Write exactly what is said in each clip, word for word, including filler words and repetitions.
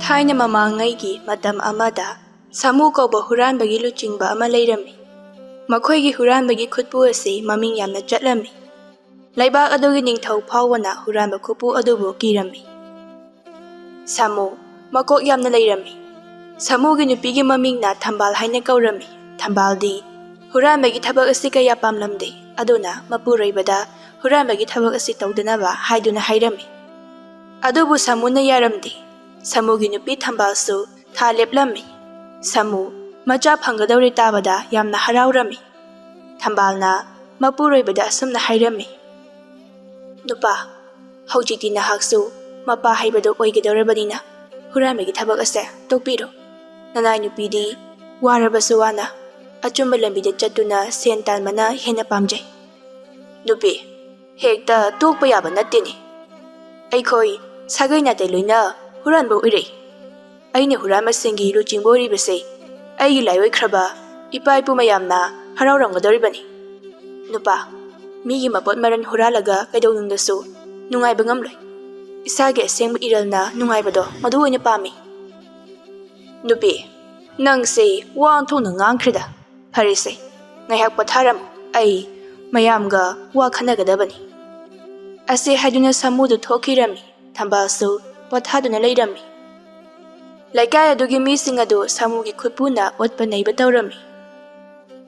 ꯊꯥꯏꯅ ꯃꯃꯥꯡꯉꯩꯒꯤ ꯃꯇꯝ ꯑꯃꯗ ꯁꯥꯃꯨ ꯀꯧꯕ ꯍꯨꯔꯥꯟꯕꯒꯤ ꯂꯨꯆꯤꯡꯕ ꯑꯃ ꯂꯩꯔꯝꯃꯤ꯫ ꯃꯈꯣꯏꯒꯤ ꯍꯨꯔꯥꯟꯕꯒꯤ ꯈꯨꯠꯄꯨ ꯑꯁꯤ ꯃꯃꯤꯡ ꯌꯥꯝꯅ ꯆꯠꯂꯝꯃꯤ꯫ ꯂꯩꯕꯥꯛ ꯑꯗꯨꯒꯤ ꯅꯤꯡꯊꯧ ꯐꯥꯎꯕꯅ ꯍꯨꯔꯥꯟꯕ ꯈꯨꯠꯄꯨ ꯑꯗꯨꯕꯨ ꯀꯤꯔꯝꯃꯤ꯫ ꯁꯥꯃꯨ ꯃꯀꯣꯛ ꯌꯥꯝꯅ ꯂꯩꯔꯝꯃꯤ꯫ ꯁꯥꯃꯨꯒꯤ ꯅꯨꯄꯤꯒꯤ ꯃꯃꯤꯡꯅ ꯊꯝꯕꯥꯜ ꯍꯥꯏꯅ ꯀꯧꯔꯝꯃꯤ꯫ ꯊꯝꯕꯥꯜꯗꯤ ꯍꯨꯔꯥꯟꯕꯒꯤ ꯊꯕꯛ ꯑꯁꯤ ꯀꯌꯥ ꯄꯥꯝꯂꯝꯗꯦ, ꯑꯗꯨꯅ ꯃꯄꯨꯔꯣꯏꯕꯗ ꯍꯨꯔꯥꯟꯕꯒꯤ ꯊꯕꯛ ꯑꯁꯤ ꯇꯧꯗꯅꯕ ꯍꯥꯏꯗꯨꯅ ꯍꯥꯏꯔꯝꯃꯤ꯫ ꯑꯗꯨꯕꯨ ꯁꯥꯃꯨꯅ ꯌꯥꯔꯝꯗꯦ꯫ ꯁꯥꯃꯨꯒꯤ ꯅꯨꯄꯤ ꯊꯝꯕꯥꯜꯁꯨ ꯊꯥ ꯂꯦꯞꯂꯝꯃꯤ꯫ ꯁꯥꯃꯨ ꯃꯆꯥ ꯐꯪꯒꯗꯧꯔꯦ ꯇꯥꯕꯗ ꯌꯥꯝꯅ ꯍꯔꯥꯎꯔꯝꯃꯤ꯫ ꯊꯝꯕꯥꯜꯅ ꯃꯄꯨꯔꯣꯏꯕꯗ ꯑꯁꯨꯝꯅ ꯍꯥꯏꯔꯝꯃꯤ, "ꯅꯨꯄꯥ, ꯍꯧꯖꯤꯛꯇꯤ ꯅꯍꯥꯛꯁꯨ ꯃꯄꯥ ꯍꯥꯏꯕꯗꯨ ꯑꯣꯏꯒꯗꯧꯔꯕꯅꯤꯅ ꯍꯨꯔꯥꯟꯕꯒꯤ ꯊꯕꯛ ꯑꯁꯦ ꯇꯣꯛꯄꯤꯔꯣ꯫ ꯅꯅꯥꯏ ꯅꯨꯄꯤꯗꯤ ꯋꯥꯔꯕꯁꯨ ꯋꯥꯅ ꯑꯆꯨꯝꯕ ꯂꯝꯕꯤꯗ ꯆꯠꯇꯨꯅ ꯁꯦꯟ ꯇꯥꯟꯕꯅ ꯍꯦꯟꯅ ꯄꯥꯝꯖꯩ꯫ ꯅꯨꯄꯤ, ꯍꯦꯛꯇ ꯇꯣꯛꯄ ꯌꯥꯕ ꯅꯠꯇꯦꯅꯦ꯫ ꯑꯩꯈꯣꯏ ꯁꯥꯒꯩ ꯅꯥꯇꯩ ꯂꯣꯏꯅ ꯍꯨꯔꯥꯟꯕ ꯑꯣꯏꯔꯦ꯫ ꯑꯩꯅ ꯍꯨꯔꯥꯟꯕꯁꯤꯡꯒꯤ ꯂꯨꯆꯤꯡꯕ ꯑꯣꯏꯔꯤꯕꯁꯦ ꯑꯩꯒꯤ ꯂꯥꯏꯑꯣꯏꯈ꯭ꯔꯕ ꯏꯄꯥ ꯏꯄꯨ ꯃꯌꯥꯝꯅ ꯍꯔꯥꯎꯔꯝꯒꯗꯧꯔꯤꯕꯅꯤ꯫ ꯅꯨꯄꯥ, ꯃꯤꯒꯤ ꯃꯄꯣꯠ ꯃꯔꯟ ꯍꯨꯔꯥꯜꯂꯒ ꯀꯩꯗꯧꯅꯨꯡꯗꯁꯨ ꯅꯨꯡꯉꯥꯏꯕ ꯉꯝꯂꯣꯏ꯫ ꯏꯁꯥꯒꯤ ꯑꯁꯦꯡꯕ ꯏꯔꯜꯅ ꯅꯨꯡꯉꯥꯏꯕꯗꯣ ꯃꯗꯨ ꯑꯣꯏꯅ ꯄꯥꯝꯃꯤ꯫" "ꯅꯨꯄꯤ, ꯅꯪꯁꯦ ꯋꯥ ꯑꯣꯟꯊꯣꯛꯅ ꯉꯥꯡꯈ꯭ꯔꯦꯗ꯫ ꯐꯔꯦꯁꯦ, ꯉꯥꯏꯍꯥꯛ ꯄꯣꯊꯥꯔꯝꯃꯨ꯫ ꯑꯩ ꯃꯌꯥꯝꯒ ꯋꯥ ꯈꯟꯅꯒꯗꯕꯅꯤ꯫" ꯑꯁꯤ ꯍꯥꯏꯗꯨꯅ ꯁꯥꯃꯨꯗꯨ ꯊꯣꯛꯈꯤꯔꯝꯃꯤ꯫ ꯊꯝꯕꯥꯜꯁꯨ ꯄꯣꯊꯥꯗꯨꯅ ꯂꯩꯔꯝꯃꯤ꯫ ꯂꯩꯀꯥꯏ ꯑꯗꯨꯒꯤ ꯃꯤꯁꯤꯡ ꯑꯗꯨ ꯁꯥꯃꯨꯒꯤ ꯈꯨꯠꯄꯨꯅ ꯑꯣꯠꯄ ꯅꯩꯕ ꯇꯧꯔꯝꯃꯤ꯫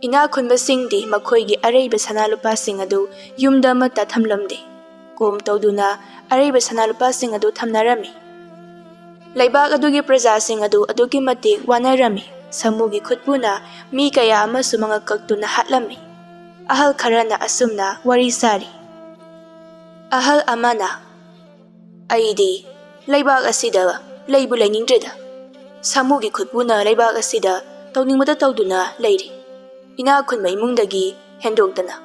ꯏꯅꯥꯛ ꯈꯨꯟꯕꯁꯤꯡꯗꯤ ꯃꯈꯣꯏꯒꯤ ꯑꯔꯩꯕ ꯁꯅꯥ ꯂꯨꯄꯥꯁꯤꯡ ꯑꯗꯨ ꯌꯨꯝꯗ ꯑꯃꯠꯇ ꯊꯝꯂꯝꯗꯦ꯫ ꯀꯣꯝ ꯇꯧꯗꯨꯅ ꯑꯔꯩꯕ ꯁꯅꯥ ꯂꯨꯄꯥꯁꯤꯡ ꯑꯗꯨ ꯊꯝꯅꯔꯝꯃꯤ꯫ ꯂꯩꯕꯥꯛ ꯑꯗꯨꯒꯤ ꯄ꯭ꯔꯖꯥꯁꯤꯡ ꯑꯗꯨ ꯑꯗꯨꯛꯀꯤ ꯃꯇꯤꯛ ꯋꯥꯅꯔꯝꯃꯤ꯫ ꯁꯥꯃꯨꯒꯤ ꯈꯨꯠꯄꯨꯅ ꯃꯤ ꯀꯌꯥ ꯑꯃꯁꯨ ꯃꯉꯛ ꯀꯛꯇꯨꯅ ꯍꯥꯠꯂꯝꯃꯤ꯫ ꯑꯍꯜ ꯈꯔꯅ ꯑꯁꯨꯝꯅ ꯋꯥꯔꯤ ꯁꯥꯔꯤ꯫ ꯑꯍꯜ ꯑꯃꯅ, "ꯑꯩꯗꯤ ꯂꯩꯕꯥꯛ ꯑꯁꯤꯗ ꯂꯩꯕꯨ ꯂꯩꯅꯤꯡꯗ꯭ꯔꯦꯗ꯫ ꯁꯥꯃꯨꯒꯤ ꯈꯨꯠꯄꯨꯅ ꯂꯩꯕꯥꯛ ꯑꯁꯤꯗ ꯇꯧꯅꯤꯡꯕꯇ ꯇꯧꯗꯨꯅ ꯂꯩꯔꯤ꯫ ꯏꯅꯥꯛ ꯈꯨꯟꯕ ꯏꯃꯨꯡꯗꯒꯤ ꯍꯦꯟꯗꯣꯛꯇꯅ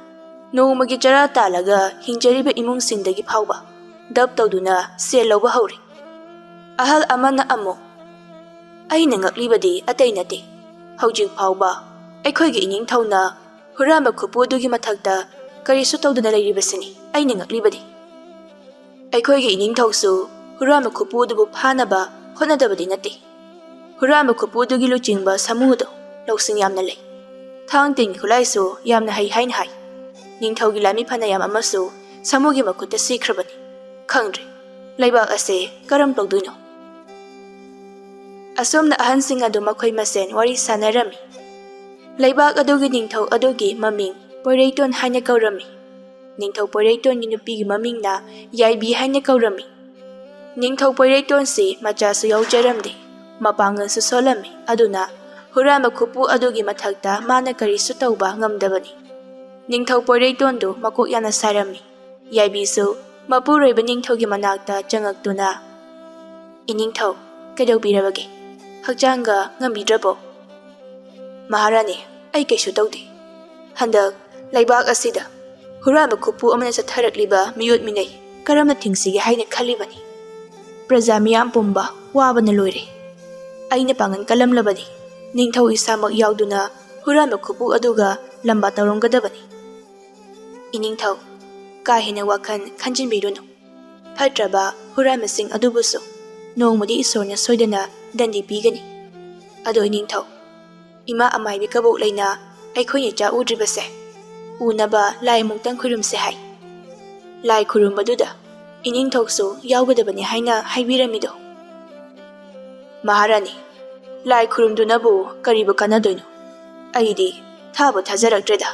ꯅꯣꯡꯃꯒꯤ ꯆꯔꯥ ꯇꯥꯜꯂꯒ ꯍꯤꯡꯖꯔꯤꯕ ꯏꯃꯨꯡꯁꯤꯡꯗꯒꯤ ꯐꯥꯎꯕ ꯗꯞ ꯇꯧꯗꯨꯅ ꯁꯦꯜ ꯂꯧꯕ ꯍꯧꯔꯦ꯫" ꯑꯍꯜ ꯑꯃꯅ ꯑꯃꯨꯛ, "ꯑꯩꯅ ꯉꯛꯂꯤꯕꯗꯤ ꯑꯇꯩ ꯅꯠꯇꯦ꯫ ꯍꯧꯖꯤꯛ ꯐꯥꯎꯕ ꯑꯩꯈꯣꯏꯒꯤ ꯏꯅꯤꯡꯊꯧꯅ ꯍꯨꯔꯥꯟꯕ ꯈꯨꯠꯄꯨ ꯑꯗꯨꯒꯤ ꯃꯊꯛꯇ ꯀꯔꯤꯁꯨ ꯇꯧꯗꯅ ꯂꯩꯔꯤꯕꯁꯤꯅꯤ ꯑꯩꯅ ꯉꯛꯂꯤꯕꯗꯤ꯫ ꯑꯩꯈꯣꯏꯒꯤ ꯏꯅꯤꯡꯊꯧꯁꯨ ꯍꯨꯔꯥꯟꯕ ꯈꯨꯠꯄꯨ ꯑꯗꯨꯕꯨ ꯐꯥꯅꯕ ꯍꯣꯠꯅꯗꯕꯗꯤ ꯅꯠꯇꯦ꯫ ꯍꯨꯔꯥꯟꯕ ꯈꯨꯄꯨ ꯑꯗꯨꯒꯤ ꯂꯨꯆꯤꯡꯕ ꯁꯥꯃꯨꯗꯣ ꯂꯧꯁꯤꯡ ꯌꯥꯝꯅ ꯂꯩ꯫ ꯊꯥꯡ ꯇꯤꯟꯒꯤ ꯈꯨꯠꯂꯥꯏꯁꯨ ꯌꯥꯝꯅ ꯍꯩ ꯍꯥꯏꯅ ꯍꯥꯏ꯫ ꯅꯤꯡꯊꯧꯒꯤ ꯂꯥꯟꯃꯤ ꯐꯅꯌꯥꯝ ꯑꯃꯁꯨ ꯁꯥꯃꯨꯒꯤ ꯃꯈꯨꯠꯇ ꯁꯤꯈ꯭ꯔꯕꯅꯤ꯫ ꯈꯪꯗ꯭ꯔꯦ, ꯂꯩꯕꯥꯛ ꯑꯁꯦ ꯀꯔꯝ ꯇꯧꯗꯣꯏꯅꯣ? ꯑꯁꯨꯝꯅ ꯑꯍꯟꯁꯤꯡ ꯑꯗꯨ ꯃꯈꯣꯏ ꯃꯁꯦꯟ ꯋꯥꯔꯤ ꯁꯥꯟꯅꯔꯝꯃꯤ꯫ ꯂꯩꯕꯥꯛ ꯑꯗꯨꯒꯤ ꯅꯤꯡꯊꯧ ꯑꯗꯨꯒꯤ ꯃꯃꯤꯡ ꯄꯣꯏꯔꯩꯇꯣꯟ ꯍꯥꯏꯅ ꯀꯧꯔꯝꯃꯤ꯫ ꯅꯤꯡꯊꯧ ꯄꯣꯏꯔꯩꯇꯣꯟꯒꯤ ꯅꯨꯄꯤꯒꯤ ꯃꯃꯤꯡꯅ ꯌꯥꯏꯕꯤ ꯍꯥꯏꯅ ꯀꯧꯔꯝꯃꯤ꯫ ꯅꯤꯡꯊꯧ ꯄꯣꯏꯔꯩꯇꯣꯟꯁꯤ ꯃꯆꯥꯁꯨ ꯌꯥꯎꯖꯔꯝꯗꯦ꯫ ꯃꯄꯥꯡꯒꯜꯁꯨ ꯁꯣꯜꯂꯝꯃꯤ꯫ ꯑꯗꯨꯅ ꯍꯨꯔꯥꯟꯕ ꯈꯨꯄꯨ ꯑꯗꯨꯒꯤ ꯃꯊꯛꯇ ꯃꯥꯅ ꯀꯔꯤꯁꯨ ꯇꯧꯕ ꯉꯝꯗꯕꯅꯤ꯫ ꯅꯤꯡꯊꯧ ꯄꯣꯏꯔꯩꯇꯣꯟꯗꯨ ꯃꯀꯣꯛ ꯌꯥꯝꯅ ꯁꯥꯔꯝꯃꯤ꯫ ꯌꯥꯏꯕꯤꯁꯨ ꯃꯄꯨꯔꯣꯏꯕ ꯅꯤꯡꯊꯧꯒꯤ ꯃꯅꯥꯛꯇ ꯆꯪꯉꯛꯇꯨꯅ, "ꯏꯅꯤꯡꯊꯧ, ꯀꯩꯗꯧꯕꯤꯔꯕꯒꯦ? ꯍꯛꯆꯥꯡꯒ ꯉꯝꯕꯤꯗ꯭ꯔꯕꯣ?" "ꯃꯍꯥꯔꯥꯅꯤ, ꯑꯩ ꯀꯩꯁꯨ ꯇꯧꯗꯦ꯫ ꯍꯟꯗꯛ ꯂꯩꯕꯥꯛ ꯑꯁꯤꯗ ꯍꯨꯔꯥꯟꯕ ꯈꯨꯄꯨ ꯑꯃꯅ ꯆꯠꯊꯔꯛꯂꯤꯕ ꯃꯤꯑꯣꯠ ꯃꯤꯅꯩ ꯀꯔꯝꯅ ꯊꯤꯡꯁꯤꯒꯦ ꯍꯥꯏꯅ ꯈꯜꯂꯤꯕꯅꯤ꯫ ꯄ꯭ꯔꯖꯥ ꯃꯤꯌꯥꯝ ꯄꯨꯝꯕ ꯋꯥꯕꯅ ꯂꯣꯏꯔꯦ꯫ ꯑꯩꯅ ꯄꯥꯡꯒꯜ ꯀꯜꯂꯝꯂꯕꯗꯤ ꯅꯤꯡꯊꯧ ꯏꯁꯥꯃꯛ ꯌꯥꯎꯗꯨꯅ ꯍꯨꯔꯥꯟꯕ ꯈꯨꯄꯨ ꯑꯗꯨꯒ ꯂꯝꯕꯥ ꯇꯧꯔꯝꯒꯗꯕꯅꯤ꯫ ꯏꯅꯤꯡꯊꯧ, ꯀꯥ ꯍꯦꯟꯅ ꯋꯥꯈꯜ ꯈꯟꯖꯤꯟꯕꯤꯔꯨꯅꯨ꯫ ꯐꯠꯇ꯭ꯔꯕ ꯍꯨꯔꯥꯟꯕꯁꯤꯡ ꯑꯗꯨꯕꯨꯁꯨ ꯅꯣꯡꯃꯗꯤ ꯏꯁꯣꯔꯅ ꯁꯣꯏꯗꯅ ꯗꯟꯗꯤ ꯄꯤꯒꯅꯤ꯫ ꯑꯗꯣ ꯏꯅꯤꯡꯊꯧ, ꯏꯃꯥ ꯑꯃꯥꯏꯕꯤ ꯀꯕꯣꯛ ꯂꯩꯅ ꯑꯩꯈꯣꯏꯅ ꯏꯆꯥ ꯎꯗ꯭ꯔꯤꯕꯁꯦ ꯎꯅꯕ ꯂꯥꯏ ꯑꯃꯨꯛꯇꯪ ꯈꯨꯔꯨꯝꯁꯦ ꯍꯥꯏ꯫ ꯂꯥꯏ ꯈꯨꯔꯨꯝꯕꯗꯨꯗ ꯏꯅꯤꯡꯊꯧꯁꯨ ꯌꯥꯎꯒꯗꯕꯅꯤ ꯍꯥꯏꯅ ꯍꯥꯏꯕꯤꯔꯝꯃꯤꯗꯣ?" "ꯃꯍꯥꯔꯥꯅꯤ, ꯂꯥꯏ ꯈꯨꯔꯨꯝꯗꯨꯅꯕꯨ ꯀꯔꯤꯕꯨ ꯀꯥꯟꯅꯗꯣꯏꯅꯣ? ꯑꯩꯗꯤ ꯊꯥꯕꯨ ꯊꯥꯖꯔꯛꯇ꯭ꯔꯦꯗ꯫"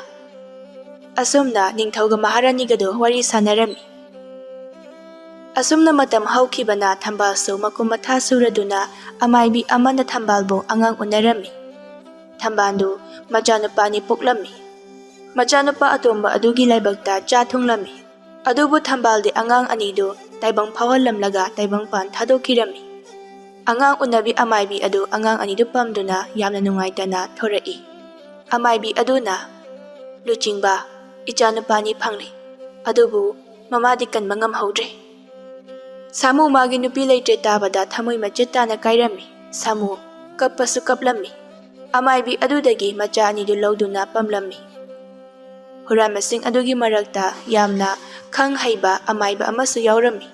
ꯑꯁꯨꯝꯅ ꯅꯤꯡꯊꯧꯒ ꯃꯍꯥꯔꯥꯅꯤꯒꯗꯨ ꯋꯥꯔꯤ ꯁꯥꯟꯅꯔꯝꯃꯤ꯫ ꯑꯁꯨꯝꯅ ꯃꯇꯝ ꯍꯧꯈꯤꯕꯅ ꯊꯝꯕꯥꯜꯁꯨ ꯃꯀꯨꯝ ꯃꯊꯥ ꯁꯨꯔꯗꯨꯅ ꯑꯃꯥꯏꯕꯤ ꯑꯃꯅ ꯊꯝꯕꯥꯜꯕꯨ ꯑꯉꯥꯡ ꯎꯅꯔꯝꯃꯤ꯫ ꯊꯝꯕꯥꯜꯗꯨ ꯃꯆꯥꯅꯨꯄꯥ ꯑꯅꯤ ꯄꯣꯛꯂꯝꯃꯤ꯫ ꯃꯆꯥꯅꯨꯄꯥ ꯑꯇꯣꯝꯕ ꯑꯗꯨꯒꯤ ꯂꯥꯏꯕꯛꯇ ꯆꯥ ꯊꯨꯡꯂꯝꯃꯤ꯫ ꯑꯗꯨꯕꯨ ꯊꯝꯕꯥꯜꯗꯤ ꯑꯉꯥꯡ ꯑꯅꯤꯗꯨ ꯇꯥꯏꯕꯪ ꯐꯥꯎꯍꯜꯂꯝꯂꯒ ꯇꯥꯏꯕꯪꯄꯥꯟ ꯊꯥꯗꯣꯛꯈꯤꯔꯝꯃꯤ꯫ ꯑꯉꯥꯡ ꯎꯅꯕꯤ ꯑꯃꯥꯏꯕꯤ ꯑꯗꯨ ꯑꯉꯥꯡ ꯑꯅꯤꯗꯨ ꯄꯝꯗꯨꯅ ꯌꯥꯝꯅ ꯅꯨꯡꯉꯥꯏꯇꯅ ꯊꯣꯔꯛꯏ꯫ ꯑꯃꯥꯏꯕꯤ ꯑꯗꯨꯅ, "ꯂꯨꯆꯤꯡꯕ, ꯏꯆꯥꯅꯨꯄꯥ ꯑꯅꯤ ꯐꯪꯂꯦ, ꯑꯗꯨꯕꯨ ꯃꯃꯥꯗꯤ ꯀꯟꯕ ꯉꯝꯍꯧꯗ꯭ꯔꯦ꯫" ꯁꯥꯃꯨ ꯃꯥꯒꯤ ꯅꯨꯄꯤ ꯂꯩꯇ꯭ꯔꯦ ꯇꯥꯕꯗ ꯊꯃꯣꯏ ꯃꯆꯦꯠ ꯇꯥꯅ ꯀꯥꯏꯔꯝꯃꯤ꯫ ꯁꯥꯃꯨ ꯀꯞꯄꯁꯨ ꯀꯞꯂꯝꯃꯤ꯫ ꯑꯃꯥꯏꯕꯤ ꯑꯗꯨꯗꯒꯤ ꯃꯆꯥ ꯑꯅꯤꯗꯨ ꯂꯧꯗꯨꯅ ꯄꯝꯂꯝꯃꯤ꯫ ꯍꯨꯔꯥꯟꯕꯁꯤꯡ ꯑꯗꯨꯒꯤ ꯃꯔꯛꯇ ꯌꯥꯝꯅ ꯈꯪ ꯍꯩꯕ ꯑꯃꯥꯏꯕ ꯑꯃꯁꯨ ꯌꯥꯎꯔꯝꯃꯤ꯫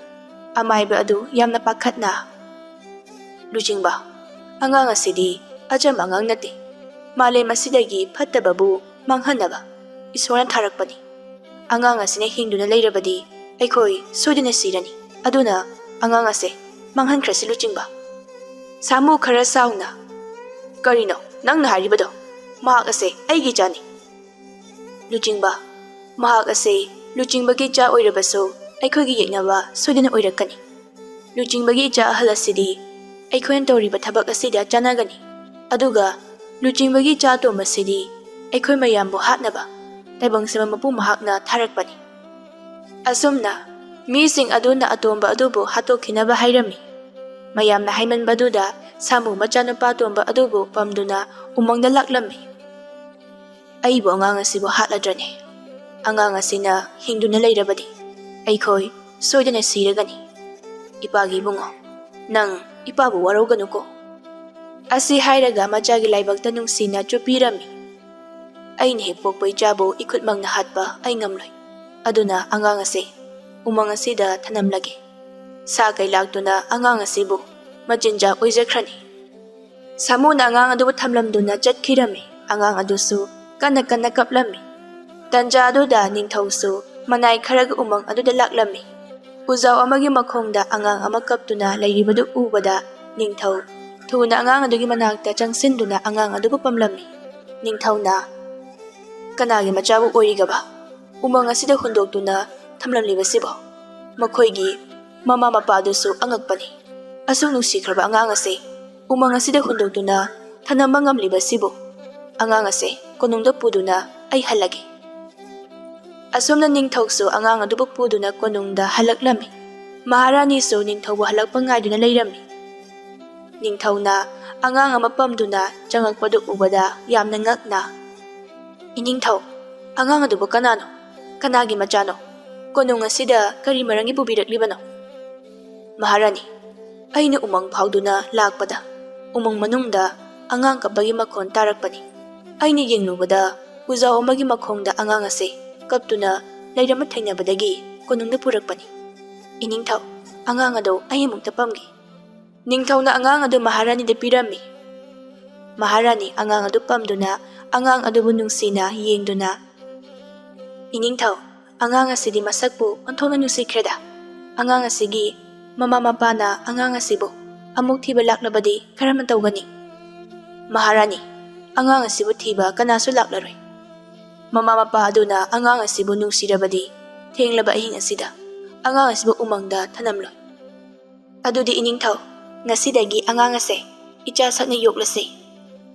ꯑꯃꯥꯏꯕ ꯑꯗꯨ ꯌꯥꯝꯅ ꯄꯥꯈꯠꯅ, ꯂꯨꯆꯤꯡꯕ, ꯑꯉꯥꯡ ꯑꯁꯤꯗꯤ ꯑꯆꯝꯕ ꯑꯉꯥꯡ ꯅꯠꯇꯦ꯫ ꯃꯥꯂꯦꯝ ꯑꯁꯤꯗꯒꯤ ꯐꯠꯇꯕꯕꯨ ꯃꯥꯡꯍꯟꯅꯕ ꯏꯁꯣꯔꯅ ꯊꯥꯔꯛꯄꯅꯤ꯫ ꯑꯉꯥꯡ ꯑꯁꯤꯅ ꯍꯤꯡꯗꯨꯅ ꯂꯩꯔꯕꯗꯤ ꯑꯩꯈꯣꯏ ꯁꯣꯏꯗꯅ ꯁꯤꯔꯅꯤ꯫ ꯑꯗꯨꯅ ꯑꯉꯥꯡ ꯑꯁꯦ ꯃꯥꯡꯍꯟꯈ꯭ꯔꯁꯤ ꯂꯨꯆꯤꯡꯕ꯫ ꯁꯥꯃꯨ ꯈꯔ ꯁꯥꯎꯅ, "ꯀꯔꯤꯅꯣ ꯅꯪꯅ ꯍꯥꯏꯔꯤꯕꯗꯣ? ꯃꯍꯥꯛ ꯑꯁꯦ ꯑꯩꯒꯤ ꯏꯆꯥꯅꯤ"꯫ ꯂꯨꯆꯤꯡꯕ, ꯃꯍꯥꯛ ꯑꯁꯦ ꯂꯨꯆꯤꯡꯕꯒꯤ ꯏꯆꯥ ꯑꯣꯏꯔꯕꯁꯨ ꯑꯩꯈꯣꯏꯒꯤ ꯌꯦꯛꯅꯕ ꯁꯣꯏꯗꯅ ꯑꯣꯏꯔꯛꯀꯅꯤ꯫ ꯂꯨꯆꯤꯡꯕꯒꯤ ꯏꯆꯥ ꯑꯍꯜ ꯑꯁꯤꯗꯤ ꯑꯩꯈꯣꯏꯅ ꯇꯧꯔꯤꯕ ꯊꯕꯛ ꯑꯁꯤꯗ ꯆꯥꯟꯅꯒꯅꯤ꯫ ꯑꯗꯨꯒ ꯂꯨꯆꯤꯡꯕꯒꯤ ꯏꯆꯥ ꯑꯇꯣꯝꯕꯁꯤꯗꯤ ꯑꯩꯈꯣꯏ ꯃꯌꯥꯝꯕꯨ ꯍꯥꯠꯅꯕ ꯇꯥꯏꯕꯪ ꯁꯤꯟꯕ ꯃꯄꯨ ꯃꯍꯥꯛꯅ ꯊꯥꯔꯛꯄꯅꯤ꯫ ꯑꯁꯨꯝꯅ ꯃꯤꯁꯤꯡ ꯑꯗꯨꯅ ꯑꯇꯣꯝꯕ ꯑꯗꯨꯕꯨ ꯍꯥꯠꯇꯣꯛꯈꯤꯅꯕ ꯍꯥꯏꯔꯝꯃꯤ꯫ ꯃꯌꯥꯝꯅ ꯍꯥꯏꯃꯟꯕꯗꯨꯗ ꯁꯥꯃꯨ ꯃꯆꯥꯅꯨꯄꯥ ꯑꯇꯣꯝꯕ ꯑꯗꯨꯕꯨ ꯄꯝꯗꯨꯅ ꯎꯃꯪꯗ ꯂꯥꯛꯂꯝꯃꯤ꯫ "ꯑꯩꯕꯨ ꯑꯉꯥꯡ ꯑꯁꯤꯕꯨ ꯍꯥꯠꯂꯗ꯭ꯔꯅꯦ? ꯑꯉꯥꯡ ꯑꯁꯤꯅ ꯍꯤꯡꯗꯨꯅ ꯂꯩꯔꯕꯗꯤ ꯑꯩꯈꯣꯏ ꯁꯣꯏꯗꯅ ꯁꯤꯔꯒꯅꯤ꯫ ꯏꯄꯥꯒꯤ ꯏꯕꯨꯡꯉꯣ, ꯅꯪ ꯏꯄꯥꯕꯨ ꯋꯥꯔꯧꯒꯅꯨꯀꯣ"꯫ ꯑꯁꯤ ꯍꯥꯏꯔꯒ ꯃꯆꯥꯒꯤ ꯂꯥꯏꯕꯛꯇ ꯅꯨꯡꯁꯤꯅ ꯆꯨꯞꯄꯤꯔꯝꯃꯤ꯫ "ꯑꯩꯅ ꯍꯦꯛ ꯄꯣꯛꯄ ꯏꯆꯥꯕꯨ ꯏꯈꯨꯠꯃꯛꯅ ꯍꯥꯠꯄ ꯑꯩ ꯉꯝꯂꯣꯏ꯫ ꯑꯗꯨꯅ ꯑꯉꯥꯡ ꯑꯁꯦ ꯎꯃꯪ ꯑꯁꯤꯗ ꯊꯅꯝꯂꯒꯦ꯫ ꯁꯥ ꯀꯩ ꯂꯥꯛꯇꯨꯅ ꯑꯉꯥꯡ ꯑꯁꯤꯕꯨ ꯃꯆꯤꯟꯖꯥꯛ ꯑꯣꯏꯖꯈ꯭ꯔꯅꯤ"꯫ ꯁꯥꯃꯨꯅ ꯑꯉꯥꯡ ꯑꯗꯨꯕꯨ ꯊꯝꯂꯝꯗꯨꯅ ꯆꯠꯈꯤꯔꯝꯃꯤ꯫ ꯑꯉꯥꯡ ꯑꯗꯨꯁꯨ ꯀꯟꯅ ꯀꯟꯅ ꯀꯞꯂꯝꯃꯤ꯫ ꯇꯟꯖꯥ ꯑꯗꯨꯗ ꯅꯤꯡꯊꯧꯁꯨ ꯃꯅꯥꯏ ꯈꯔꯒ ꯎꯃꯪ ꯑꯗꯨꯗ ꯂꯥꯛꯂꯝꯃꯤ꯫ ꯎꯖꯥꯎ ꯑꯃꯒꯤ ꯃꯈꯣꯡꯗ ꯑꯉꯥꯡ ꯑꯃ ꯀꯞꯇꯨꯅ ꯂꯩꯔꯤꯕꯗꯨ ꯎꯕꯗ ꯅꯤꯡꯊꯧ ꯊꯨꯅ ꯑꯉꯥꯡ ꯑꯗꯨꯒꯤ ꯃꯅꯥꯛꯇ ꯆꯪꯁꯤꯟꯗꯨꯅ ꯑꯉꯥꯡ ꯑꯗꯨꯕꯨ ꯄꯝꯂꯝꯃꯤ꯫ ꯅꯤꯡꯊꯧꯅ, "ꯀꯅꯥꯒꯤ ꯃꯆꯥꯕꯨ ꯑꯣꯏꯔꯤꯒꯕ ꯎꯃꯪ ꯑꯁꯤꯗ ꯍꯨꯟꯗꯣꯛꯇꯨꯅ ꯊꯝꯂꯝꯂꯤꯕꯁꯤꯕꯣ?" ꯃꯈꯣꯏꯒꯤ ꯃꯃꯥ ꯃꯄꯥꯗꯨꯁꯨ ꯑꯉꯛꯄꯅꯤ꯫ ꯑꯁꯨꯛ ꯅꯨꯡꯁꯤꯈ꯭ꯔꯕ ꯑꯉꯥꯡ ꯑꯁꯦ ꯎꯃꯪ ꯑꯁꯤꯗ ꯍꯨꯟꯗꯣꯛꯇꯨꯅ ꯊꯅꯝꯕ ꯉꯝꯂꯤꯕꯁꯤꯕꯨ? ꯑꯉꯥꯡ ꯑꯁꯦ ꯀꯣꯅꯨꯡꯗ ꯄꯨꯗꯨꯅ ꯑꯩ ꯍꯜꯂꯒꯦ꯫ ꯑꯁꯨꯝꯅ ꯅꯤꯡꯊꯧꯁꯨ ꯑꯉꯥꯡ ꯑꯗꯨꯕꯨ ꯄꯨꯗꯨꯅ ꯀꯣꯅꯨꯡꯗ ꯍꯜꯂꯛꯂꯝꯃꯤ꯫ ꯃꯍꯥꯔꯥꯅꯤꯁꯨ ꯅꯤꯡꯊꯧꯕꯨ ꯍꯜꯂꯛꯄ ꯉꯥꯏꯗꯨꯅ ꯂꯩꯔꯝꯃꯤ꯫ ꯅꯤꯡꯊꯧꯅ ꯑꯉꯥꯡ ꯑꯃ ꯄꯝꯗꯨꯅ ꯆꯪꯉꯛꯄꯗꯨ ꯎꯕꯗ ꯌꯥꯝꯅ ꯉꯛꯅ, "ꯏꯅꯤꯡꯊꯧ, ꯑꯉꯥꯡ ꯑꯗꯨꯕꯨ ꯀꯅꯥꯅꯣ? ꯀꯅꯥꯒꯤ ꯃꯆꯥꯅꯣ? ꯀꯣꯅꯨꯡ ꯑꯁꯤꯗ ꯀꯔꯤ ꯃꯔꯝꯒꯤ ꯄꯨꯕꯤꯔꯛꯂꯤꯕꯅꯣ?" "ꯃꯍꯥꯔꯥꯅꯤ, ꯑꯩꯅ ꯎꯃꯪ ꯐꯥꯎꯗꯨꯅ ꯂꯥꯛꯄꯗ ꯎꯃꯪ ꯃꯅꯨꯡꯗ ꯑꯉꯥꯡ ꯀꯞꯄꯒꯤ ꯃꯈꯣꯟ ꯇꯥꯔꯛꯄꯅꯤ꯫ ꯑꯩꯅ ꯌꯦꯡꯂꯨꯕꯗ ꯎꯖꯥꯎ ꯑꯃꯒꯤ ꯃꯈꯣꯡꯗ ꯑꯉꯥꯡ ꯑꯁꯦ ꯀꯞꯇꯨꯅ ꯂꯩꯔꯝꯕ ꯊꯦꯡꯅꯕꯗꯒꯤ ꯀꯣꯅꯨꯡꯗ ꯄꯨꯔꯛꯄꯅꯤ꯫ ꯏꯅꯤꯡꯊꯧ, ꯑꯉꯥꯡ ꯑꯗꯣ ꯑꯩ ꯑꯃꯨꯛꯇ ꯄꯝꯒꯦ"꯫ ꯅꯤꯡꯊꯧꯅ ꯑꯉꯥꯡ ꯑꯗꯨ ꯃꯍꯥꯔꯥꯅꯤꯗ ꯄꯤꯔꯝꯃꯤ꯫ ꯃꯍꯥꯔꯥꯅꯤ ꯑꯉꯥꯡ ꯑꯗꯨ ꯄꯝꯗꯨꯅ ꯑꯉꯥꯡ ꯑꯗꯨꯕꯨ ꯅꯨꯡꯁꯤꯅ ꯌꯦꯡꯗꯨꯅ, "ꯏꯅꯤꯡꯊꯧ, ꯑꯉꯥꯡ ꯑꯁꯤꯗꯤ ꯃꯁꯛꯄꯨ ꯑꯣꯟꯊꯣꯛꯅ ꯅꯨꯡꯁꯤꯈ꯭ꯔꯦꯗ꯫ ꯑꯉꯥꯡ ꯑꯁꯤꯒꯤ ꯃꯃꯥ ꯃꯄꯥꯅ ꯑꯉꯥꯡ ꯑꯁꯤꯕꯨ ꯑꯃꯨꯛ ꯊꯤꯕ ꯂꯥꯛꯂꯕꯗꯤ ꯀꯔꯝꯅ ꯇꯧꯒꯅꯤ?" "ꯃꯍꯥꯔꯥꯅꯤ, ꯑꯉꯥꯡ ꯑꯁꯤꯕꯨ ꯊꯤꯕ ꯀꯅꯥꯁꯨ ꯂꯥꯛꯂꯔꯣꯏ꯫ ꯃꯃꯥ ꯃꯄꯥ ꯑꯗꯨꯅ ꯑꯉꯥꯡ ꯑꯁꯤꯕꯨ ꯅꯨꯡꯁꯤꯔꯕꯗꯤ ꯊꯦꯡꯂꯕ ꯑꯍꯤꯡ ꯑꯁꯤꯗ ꯑꯉꯥꯡ ꯑꯁꯤꯕꯨ ꯎꯃꯪꯗ ꯊꯅꯝꯂꯣꯏ꯫ ꯑꯗꯨꯗꯤ ꯏꯅꯤꯡꯊꯧ, ꯉꯁꯤꯗꯒꯤ ꯑꯉꯥꯡ ꯑꯁꯦ ꯏꯆꯥ ꯁꯛꯅ ꯌꯣꯛꯂꯁꯤ꯫"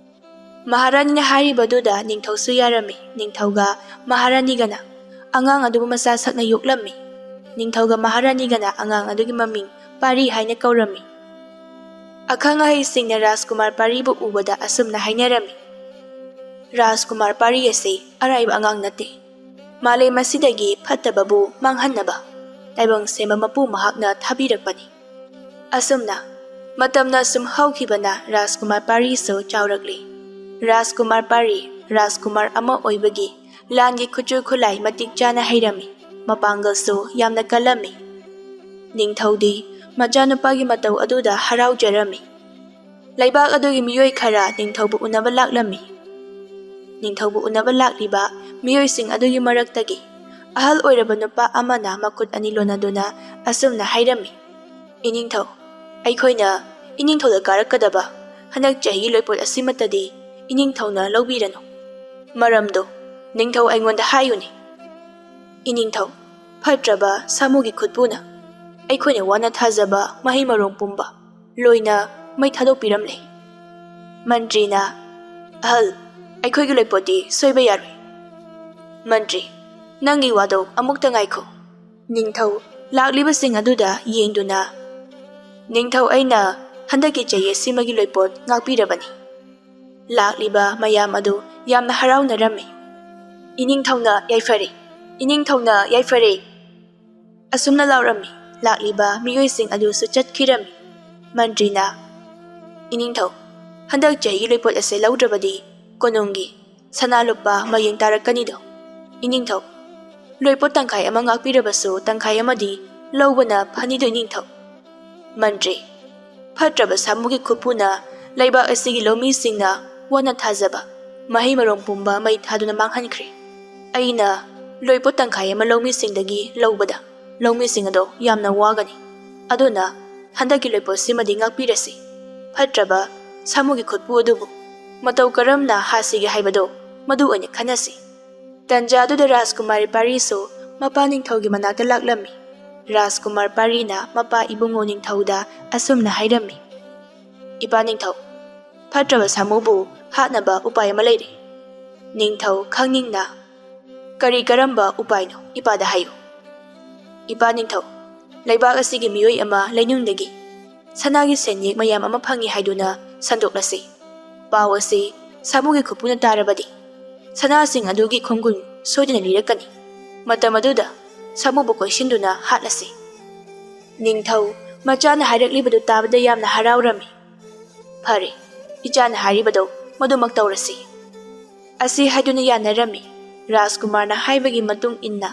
ꯃꯍꯥꯔꯥꯅꯤꯅ ꯍꯥꯏꯔꯤꯕꯗꯨꯗ ꯅꯤꯡꯊꯧꯁꯨ ꯌꯥꯔꯝꯃꯤ꯫ ꯅꯤꯡꯊꯧꯒ ꯃꯍꯥꯔꯥꯅꯤꯒꯅ ꯑꯉꯥꯡ ꯑꯗꯨꯕꯨ ꯃꯆꯥ ꯁꯛꯅ ꯌꯣꯛꯂꯝꯃꯤ꯫ ꯅꯤꯡꯊꯧꯒ ꯃꯍꯥꯔꯥꯅꯤꯒꯅ ꯑꯉꯥꯡ ꯑꯗꯨꯒꯤ ꯃꯃꯤꯡ ꯄꯥꯔꯤ ꯍꯥꯏꯅ ꯀꯧꯔꯝꯃꯤ꯫ ꯑꯈꯪ ꯑꯍꯩꯁꯤꯡꯅ ꯔꯥꯖꯀꯨꯃꯥꯔ ꯄꯥꯔꯤꯕꯨ ꯎꯕꯗ ꯑꯁꯨꯝꯅ ꯍꯥꯏꯅꯔꯝꯃꯤ, "ꯔꯥꯖꯀꯨꯃꯥꯔ ꯄꯥꯔꯤ ꯑꯁꯤ ꯑꯔꯥꯏꯕ ꯑꯉꯥꯡ ꯅꯠꯇꯦ꯫ ꯃꯥꯂꯦꯝ ꯑꯁꯤꯗꯒꯤ ꯐꯠꯇꯕꯕꯨ ꯃꯥꯡꯍꯟꯅꯕ ꯇꯥꯏꯕꯪ ꯁꯦꯝꯕ ꯃꯄꯨ ꯃꯍꯥꯛꯅ ꯊꯥꯕꯤꯔꯛꯄꯅꯤ꯫" ꯑꯁꯨꯝꯅ ꯃꯇꯝꯅ ꯁꯨꯝ ꯍꯧꯈꯤꯕꯅ ꯔꯥꯖꯀꯨꯃꯥꯔ ꯄꯥꯔꯤꯁꯨ ꯆꯥꯎꯔꯛꯂꯤ꯫ ꯔꯥꯖꯀꯨꯃꯥꯔ ꯄꯥꯔꯤ ꯔꯥꯖꯀꯨꯃꯥꯔ ꯑꯃ ꯑꯣꯏꯕꯒꯤ ꯂꯥꯟꯒꯤ ꯈꯨꯠꯁꯨ ꯈꯨꯠꯂꯥꯏ ꯃꯇꯤꯛ ꯆꯥꯅ ꯍꯩꯔꯝꯃꯤ꯫ ꯃꯄꯥꯡꯒꯜꯁꯨ ꯌꯥꯝꯅ ꯀꯜꯂꯝꯃꯤ꯫ ꯅꯤꯡꯊꯧꯗꯤ ꯃꯆꯥꯅꯨꯄꯥꯒꯤ ꯃꯇꯧ ꯑꯗꯨꯗ ꯍꯔꯥꯎꯖꯔꯝꯃꯤ꯫ ꯂꯩꯕꯥꯛ ꯑꯗꯨꯒꯤ ꯃꯤꯑꯣꯏ ꯈꯔ ꯅꯤꯡꯊꯧꯕꯨ ꯎꯅꯕ ꯂꯥꯛꯂꯝꯃꯤ꯫ ꯅꯤꯡꯊꯧꯕꯨ ꯎꯅꯕ ꯂꯥꯛꯂꯤꯕ ꯃꯤꯑꯣꯏꯁꯤꯡ ꯑꯗꯨꯒꯤ ꯃꯔꯛꯇꯒꯤ ꯑꯍꯜ ꯑꯣꯏꯔꯕ ꯅꯨꯄꯥ ꯑꯃꯅ ꯃꯈꯨꯠ ꯑꯅꯤ ꯂꯣꯟꯅꯗꯨꯅ ꯑꯁꯨꯝꯅ ꯍꯥꯏꯔꯝꯃꯤ, "ꯏꯅꯤꯡꯊꯧ, ꯑꯩꯈꯣꯏꯅ ꯏꯅꯤꯡꯊꯧꯗ ꯀꯥꯔꯛꯀꯗꯕ ꯍꯟꯗꯛ ꯆꯍꯤꯒꯤ ꯂꯣꯏꯄꯣꯠ ꯑꯁꯤꯃꯠꯇꯗꯤ ꯏꯅꯤꯡꯊꯧꯅ ꯂꯧꯕꯤꯔꯅꯨ꯫ ꯃꯔꯝꯗꯣ ꯅꯤꯡꯊꯧ ꯑꯩꯉꯣꯟꯗ ꯍꯥꯏꯌꯨꯅꯦ꯫ ꯏꯅꯤꯡꯊꯧ, ꯐꯠꯇ꯭ꯔꯕ ꯁꯥꯃꯨꯒꯤ ꯈꯨꯠꯄꯨꯅ ꯑꯩꯈꯣꯏꯅ ꯋꯥꯅ ꯊꯥꯖꯕ ꯃꯍꯩ ꯃꯔꯣꯡ ꯄꯨꯝꯕ ꯂꯣꯏꯅ ꯃꯩ ꯊꯥꯗꯣꯛꯄꯤꯔꯝꯂꯦ꯫" ꯃꯟꯇ꯭ꯔꯤꯅ, "ꯑꯍꯜ, ꯑꯩꯈꯣꯏꯒꯤ ꯂꯣꯏꯄꯣꯠꯇꯤ ꯁꯣꯏꯕ ꯌꯥꯔꯣꯏ꯫" ꯃꯟꯇ꯭ꯔꯤ, "ꯅꯪꯒꯤ ꯋꯥꯗꯣ ꯑꯃꯨꯛꯇ ꯉꯥꯏꯈꯣ꯫" ꯅꯤꯡꯊꯧ ꯂꯥꯛꯂꯤꯕꯁꯤꯡ ꯑꯗꯨꯗ ꯌꯦꯡꯗꯨꯅ, "ꯅꯤꯡꯊꯧ, ꯑꯩꯅ ꯍꯟꯗꯛꯀꯤ ꯆꯍꯤ ꯑꯁꯤꯃꯒꯤ ꯂꯣꯏꯄꯣꯠ ꯉꯥꯛꯄꯤꯔꯕꯅꯤ꯫" ꯂꯥꯛꯂꯤꯕ ꯃꯌꯥꯝ ꯑꯗꯨ ꯌꯥꯝꯅ ꯍꯔꯥꯎꯅꯔꯝꯃꯤ꯫ "ꯏꯅꯤꯡꯊꯧꯅ ꯌꯥꯏꯐꯔꯦ, ꯏꯅꯤꯡꯊꯧꯅ ꯌꯥꯏꯐꯔꯦ!" ꯑꯁꯨꯝꯅ ꯂꯥꯎꯔꯝꯃꯤ꯫ ꯂꯥꯛꯂꯤꯕ ꯃꯤꯑꯣꯏꯁꯤꯡ ꯑꯗꯨꯁꯨ ꯆꯠꯈꯤꯔꯝꯃꯤ꯫ ꯃꯟꯇ꯭ꯔꯤꯅ, "ꯏꯅꯤꯡꯊꯧ, ꯍꯟꯗꯛ ꯆꯍꯤꯒꯤ ꯂꯣꯏꯄꯣꯠ ꯑꯁꯦ ꯂꯧꯗ꯭ꯔꯕꯗꯤ ꯀꯣꯅꯨꯡꯒꯤ ꯁꯅꯥ ꯂꯨꯄꯥ ꯃꯌꯦꯡ ꯇꯥꯔꯛꯀꯅꯤꯗꯣ꯫ ꯏꯅꯤꯡꯊꯧ, ꯂꯣꯏꯄꯣꯠ ꯇꯪꯈꯥꯏ ꯑꯃ ꯉꯥꯛꯄꯤꯔꯕꯁꯨ ꯇꯪꯈꯥꯏ ꯑꯃꯗꯤ ꯂꯧꯕꯅ ꯐꯅꯤꯗꯣ ꯏꯅꯤꯡꯊꯧ꯫" ꯃꯟꯇ꯭ꯔꯤ, ꯐꯠꯇ꯭ꯔꯕ ꯁꯥꯃꯨꯒꯤ ꯈꯨꯠꯄꯨꯅ ꯂꯩꯕꯥꯛ ꯑꯁꯤꯒꯤ ꯂꯧꯃꯤꯁꯤꯡꯅ ꯋꯥꯅ ꯊꯥꯖꯕ ꯃꯍꯩ ꯃꯔꯣꯡ ꯄꯨꯝꯕ ꯃꯩ ꯊꯥꯗꯨꯅ ꯃꯥꯡꯍꯟꯈ꯭ꯔꯦ꯫ ꯑꯩꯅ ꯂꯣꯏꯄꯣꯠ ꯇꯪꯈꯥꯏ ꯑꯃ ꯂꯧꯃꯤꯁꯤꯡꯗꯒꯤ ꯂꯧꯕꯗ ꯂꯧꯃꯤꯁꯤꯡ ꯑꯗꯣ ꯌꯥꯝꯅ ꯋꯥꯒꯅꯤ꯫ ꯑꯗꯨꯅ ꯍꯟꯗꯛꯀꯤ ꯂꯣꯏꯄꯣꯠꯁꯤꯃꯗꯤ ꯉꯥꯛꯄꯤꯔꯁꯤ꯫ ꯐꯠꯇ꯭ꯔꯕ ꯁꯥꯃꯨꯒꯤ ꯈꯨꯠꯄꯨ ꯑꯗꯨꯕꯨ ꯃꯇꯧ ꯀꯔꯝꯅ ꯍꯥꯠꯁꯤꯒꯦ ꯍꯥꯏꯕꯗꯣ ꯃꯗꯨ ꯑꯣꯏꯅ ꯈꯟꯅꯁꯤ꯫ ꯇꯟꯖꯥ ꯑꯗꯨꯗ ꯔꯥꯖꯀꯨꯃꯥꯔꯤ ꯄꯥꯔꯤꯁꯨ ꯃꯄꯥ ꯅꯤꯡꯊꯧꯒꯤ ꯃꯅꯥꯛꯇ ꯂꯥꯛꯂꯝꯃꯤ꯫ ꯔꯥꯖꯀꯨꯃꯥꯔ ꯄꯥꯔꯤꯅ ꯃꯄꯥ ꯏꯕꯨꯡꯉꯣ ꯅꯤꯡꯊꯧꯗ ꯑꯁꯨꯝꯅ ꯍꯥꯏꯔꯝꯃꯤ, "ꯏꯄꯥ ꯅꯤꯡꯊꯧ, ꯐꯠꯇ꯭ꯔꯕ ꯁꯥꯃꯨꯕꯨ ꯍꯥꯠꯅꯕ ꯎꯄꯥꯏ ꯑꯃ ꯂꯩꯔꯦ꯫" ꯅꯤꯡꯊꯧ ꯈꯪꯅꯤꯡꯅ, "ꯀꯔꯤ ꯀꯔꯝꯕ ꯎꯄꯥꯏꯅꯣ? ꯏꯄꯥꯗ ꯍꯥꯏꯌꯨ꯫" "ꯏꯄꯥ ꯅꯤꯡꯊꯧ, ꯂꯩꯕꯥꯛ ꯑꯁꯤꯒꯤ ꯃꯤꯑꯣꯏ ꯑꯃ ꯂꯩꯅꯨꯡꯗꯒꯤ ꯁꯅꯥꯒꯤ ꯁꯦꯟꯌꯦꯛ ꯃꯌꯥꯝ ꯑꯃ ꯐꯪꯏ ꯍꯥꯏꯗꯨꯅ ꯁꯟꯗꯣꯛꯂꯁꯤ꯫ ꯄꯥꯎ ꯑꯁꯤ ꯁꯥꯃꯨꯒꯤ ꯈꯨꯠꯄꯨꯅ ꯇꯥꯔꯕꯗꯤ ꯁꯅꯥꯁꯤꯡ ꯑꯗꯨꯒꯤ ꯈꯣꯡꯒꯨꯟ ꯁꯣꯏꯗꯅ ꯂꯤꯔꯛꯀꯅꯤ꯫ ꯃꯇꯝ ꯑꯗꯨꯗ ꯁꯥꯃꯨꯕꯨ ꯀꯣꯏꯁꯤꯟꯗꯨꯅ ꯍꯥꯠꯂꯁꯤ꯫" ꯅꯤꯡꯊꯧ ꯃꯆꯥꯅ ꯍꯥꯏꯔꯛꯂꯤꯕꯗꯨ ꯇꯥꯕꯗ ꯌꯥꯝꯅ ꯍꯔꯥꯎꯔꯝꯃꯤ꯫ "ꯐꯔꯦ, ꯏꯆꯥꯅ ꯍꯥꯏꯔꯤꯕꯗꯣ ꯃꯗꯨꯃꯛ ꯇꯧꯔꯁꯤ꯫" ꯑꯁꯤ ꯍꯥꯏꯗꯨꯅ ꯌꯥꯅꯔꯝꯃꯤ꯫ ꯔꯥꯖꯀꯨꯃꯥꯔꯅ ꯍꯥꯏꯕꯒꯤ ꯃꯇꯨꯡ ꯏꯟꯅ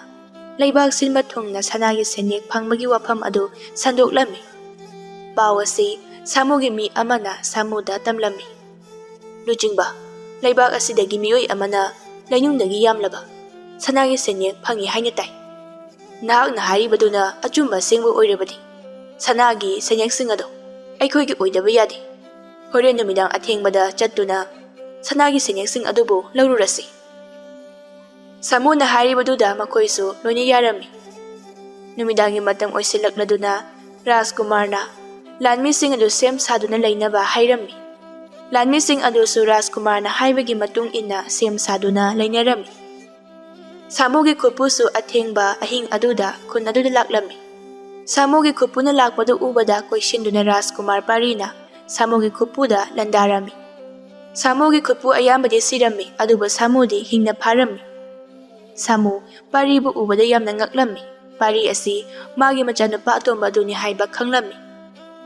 ꯂꯩꯕꯥꯛ ꯁꯤꯟꯕ ꯊꯨꯡꯅ ꯁꯅꯥꯒꯤ ꯁꯦꯟꯌꯦꯛ ꯐꯪꯕꯒꯤ ꯋꯥꯐꯝ ꯑꯗꯨ ꯁꯟꯗꯣꯛꯂꯝꯃꯤ꯫ ꯄꯥꯎ ꯑꯁꯤ ꯁꯥꯃꯨꯒꯤ ꯃꯤ ꯑꯃꯅ ꯁꯥꯃꯨꯗ ꯇꯝꯂꯝꯃꯤ꯫ "ꯂꯨꯆꯤꯡꯕ, ꯂꯩꯕꯥꯛ ꯑꯁꯤꯗꯒꯤ ꯃꯤꯑꯣꯏ ꯑꯃꯅ ꯂꯩꯅꯨꯡꯗꯒꯤ ꯌꯥꯝꯂꯕ ꯁꯅꯥꯒꯤ ꯁꯦꯟꯌꯦꯛ ꯐꯪꯏ ꯍꯥꯏꯅ ꯇꯥꯏ꯫ ꯅꯍꯥꯛꯅ ꯍꯥꯏꯔꯤꯕꯗꯨꯅ ꯑꯆꯨꯝꯕ ꯑꯁꯦꯡꯕ ꯑꯣꯏꯔꯕꯗꯤ ꯁꯅꯥꯒꯤ ꯁꯦꯟꯌꯦꯛꯁꯤꯡ ꯑꯗꯣ ꯑꯩꯈꯣꯏꯒꯤ ꯑꯣꯏꯗꯕ ꯌꯥꯗꯦ꯫ ꯍꯣꯔꯦꯟ ꯅꯨꯃꯤꯗꯥꯡ ꯑꯊꯦꯡꯕꯗ ꯆꯠꯇꯨꯅ ꯁꯅꯥꯒꯤ ꯁꯦꯟꯌꯦꯛꯁꯤꯡ ꯑꯗꯨꯕꯨ ꯂꯧꯔꯨꯔꯁꯤ꯫" ꯁꯥꯃꯨꯅ ꯍꯥꯏꯔꯤꯕꯗꯨꯗ ꯃꯈꯣꯏꯁꯨ ꯂꯣꯏꯅ ꯌꯥꯔꯝꯃꯤ꯫ ꯅꯨꯃꯤꯗꯥꯡꯒꯤ ꯃꯇꯝ ꯑꯣꯏꯁꯤꯜꯂꯛꯂꯗꯨꯅ ꯔꯥꯖꯀꯨꯃꯥꯔꯅ ꯂꯥꯟꯃꯤꯁꯤꯡ ꯑꯗꯨ ꯁꯦꯝ ꯁꯥꯗꯨꯅ ꯂꯩꯅꯕ ꯍꯥꯏꯔꯝꯃꯤ꯫ ꯂꯥꯟꯃꯤꯁꯤꯡ ꯑꯗꯨꯁꯨ ꯔꯥꯖꯀꯨꯃꯥꯔꯅ ꯍꯥꯏꯕꯒꯤ ꯃꯇꯨꯡ ꯏꯟꯅ ꯁꯦꯝ ꯁꯥꯗꯨꯅ ꯂꯩꯅꯔꯝꯃꯤ꯫ ꯁꯥꯃꯨꯒꯤ ꯈꯨꯠꯄꯨꯁꯨ ꯑꯊꯦꯡꯕ ꯑꯍꯤꯡ ꯑꯗꯨꯗ ꯈꯨꯟ ꯑꯗꯨꯗ ꯂꯥꯛꯂꯝꯃꯤ꯫ ꯁꯥꯃꯨꯒꯤ ꯈꯨꯠꯄꯨꯅ ꯂꯥꯛꯄꯗꯨ ꯎꯕꯗ ꯀꯣꯏꯁꯤꯟꯗꯨꯅ ꯔꯥꯖꯀꯨꯃꯥꯔ ꯄꯥꯔꯤꯅ ꯁꯥꯃꯨꯒꯤ ꯈꯨꯠꯄꯨꯗ ꯂꯟꯗꯥꯔꯝꯃꯤ꯫ ꯁꯥꯃꯨꯒꯤ ꯈꯨꯠꯄꯨ ꯑꯌꯥꯝꯕꯗꯤ ꯁꯤꯔꯝꯃꯤ, ꯑꯗꯨꯕꯨ ꯁꯥꯃꯨꯗꯤ ꯍꯤꯡꯅ ꯐꯥꯔꯝꯃꯤ꯫ ꯁꯥꯃꯨ ꯄꯥꯔꯤꯕꯨ ꯎꯕꯗ ꯌꯥꯝꯅ ꯉꯛꯂꯝꯃꯤ꯫ ꯄꯥꯔꯤ ꯑꯁꯤ ꯃꯥꯒꯤ ꯃꯆꯥꯅꯨꯄꯥ ꯑꯇꯣꯝꯕ ꯑꯗꯨꯅꯤ ꯍꯥꯏꯕ ꯈꯪꯂꯝꯃꯤ꯫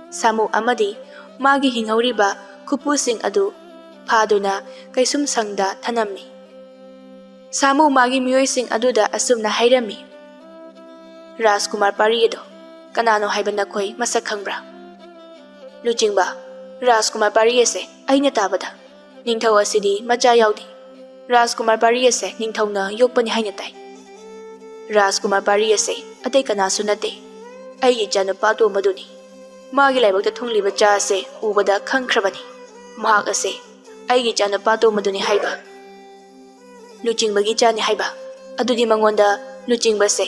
ꯁꯥꯃꯨ ꯑꯃꯗꯤ ꯃꯥꯒꯤ ꯍꯤꯡꯍꯧꯔꯤꯕ ꯈꯨꯠꯄꯨꯁꯤꯡ ꯑꯗꯨ ꯐꯥꯗꯨꯅ ꯀꯩꯁꯨꯝꯁꯪꯗ ꯊꯅꯝꯃꯤ꯫ ꯁꯥꯃꯨ ꯃꯥꯒꯤ ꯃꯤꯑꯣꯏꯁꯤꯡ ꯑꯗꯨꯗ ꯑꯁꯨꯝꯅ ꯍꯥꯏꯔꯝꯃꯤ, "ꯔꯥꯖꯀꯨꯃꯥꯔ ꯄꯥꯔꯤ ꯑꯗꯣ ꯀꯅꯥꯅꯣ ꯍꯥꯏꯕ ꯅꯈꯣꯏ ꯃꯁꯛ ꯈꯪꯕ꯭ꯔꯥ?" ꯂꯨꯆꯤꯡꯕ, ꯔꯥꯖꯀꯨꯃꯥꯔ ꯄꯥꯔꯤ ꯑꯁꯦ ꯑꯩꯅ ꯇꯥꯕꯗ ꯅꯤꯡꯊꯧ ꯑꯁꯤꯗꯤ ꯃꯆꯥ ꯌꯥꯎꯗꯦ꯫ ꯔꯥꯖꯀꯨꯃꯥꯔ ꯄꯥꯔꯤ ꯑꯁꯦ ꯅꯤꯡꯊꯧꯅ ꯌꯣꯛꯄꯅꯤ ꯍꯥꯏꯅ ꯇꯥꯏ꯫ ꯔꯥꯖꯀꯨꯃꯥꯔ ꯄꯥꯔꯤ ꯑꯁꯦ ꯑꯇꯩ ꯀꯅꯥꯁꯨ ꯅꯠꯇꯦ, ꯑꯩꯒꯤ ꯏꯆꯥꯅꯨꯄꯥ ꯑꯇꯣꯝꯕꯗꯨꯅꯤ꯫ ꯃꯥꯒꯤ ꯂꯥꯏꯕꯛꯇ ꯊꯨꯡꯂꯤꯕ ꯆꯥ ꯑꯁꯦ ꯎꯕꯗ ꯈꯪꯈ꯭ꯔꯕꯅꯤ꯫ ꯃꯍꯥꯛ ꯑꯁꯦ ꯑꯩꯒꯤ ꯏꯆꯥꯅꯨꯄꯥ ꯑꯇꯣꯝꯕꯗꯨꯅꯤ ꯍꯥꯏꯕ꯫ ꯂꯨꯆꯤꯡꯕꯒꯤ ꯏꯆꯥꯅꯤ ꯍꯥꯏꯕ꯫ ꯑꯗꯨꯗꯤ ꯃꯉꯣꯟꯗ ꯂꯨꯆꯤꯡꯕꯁꯦ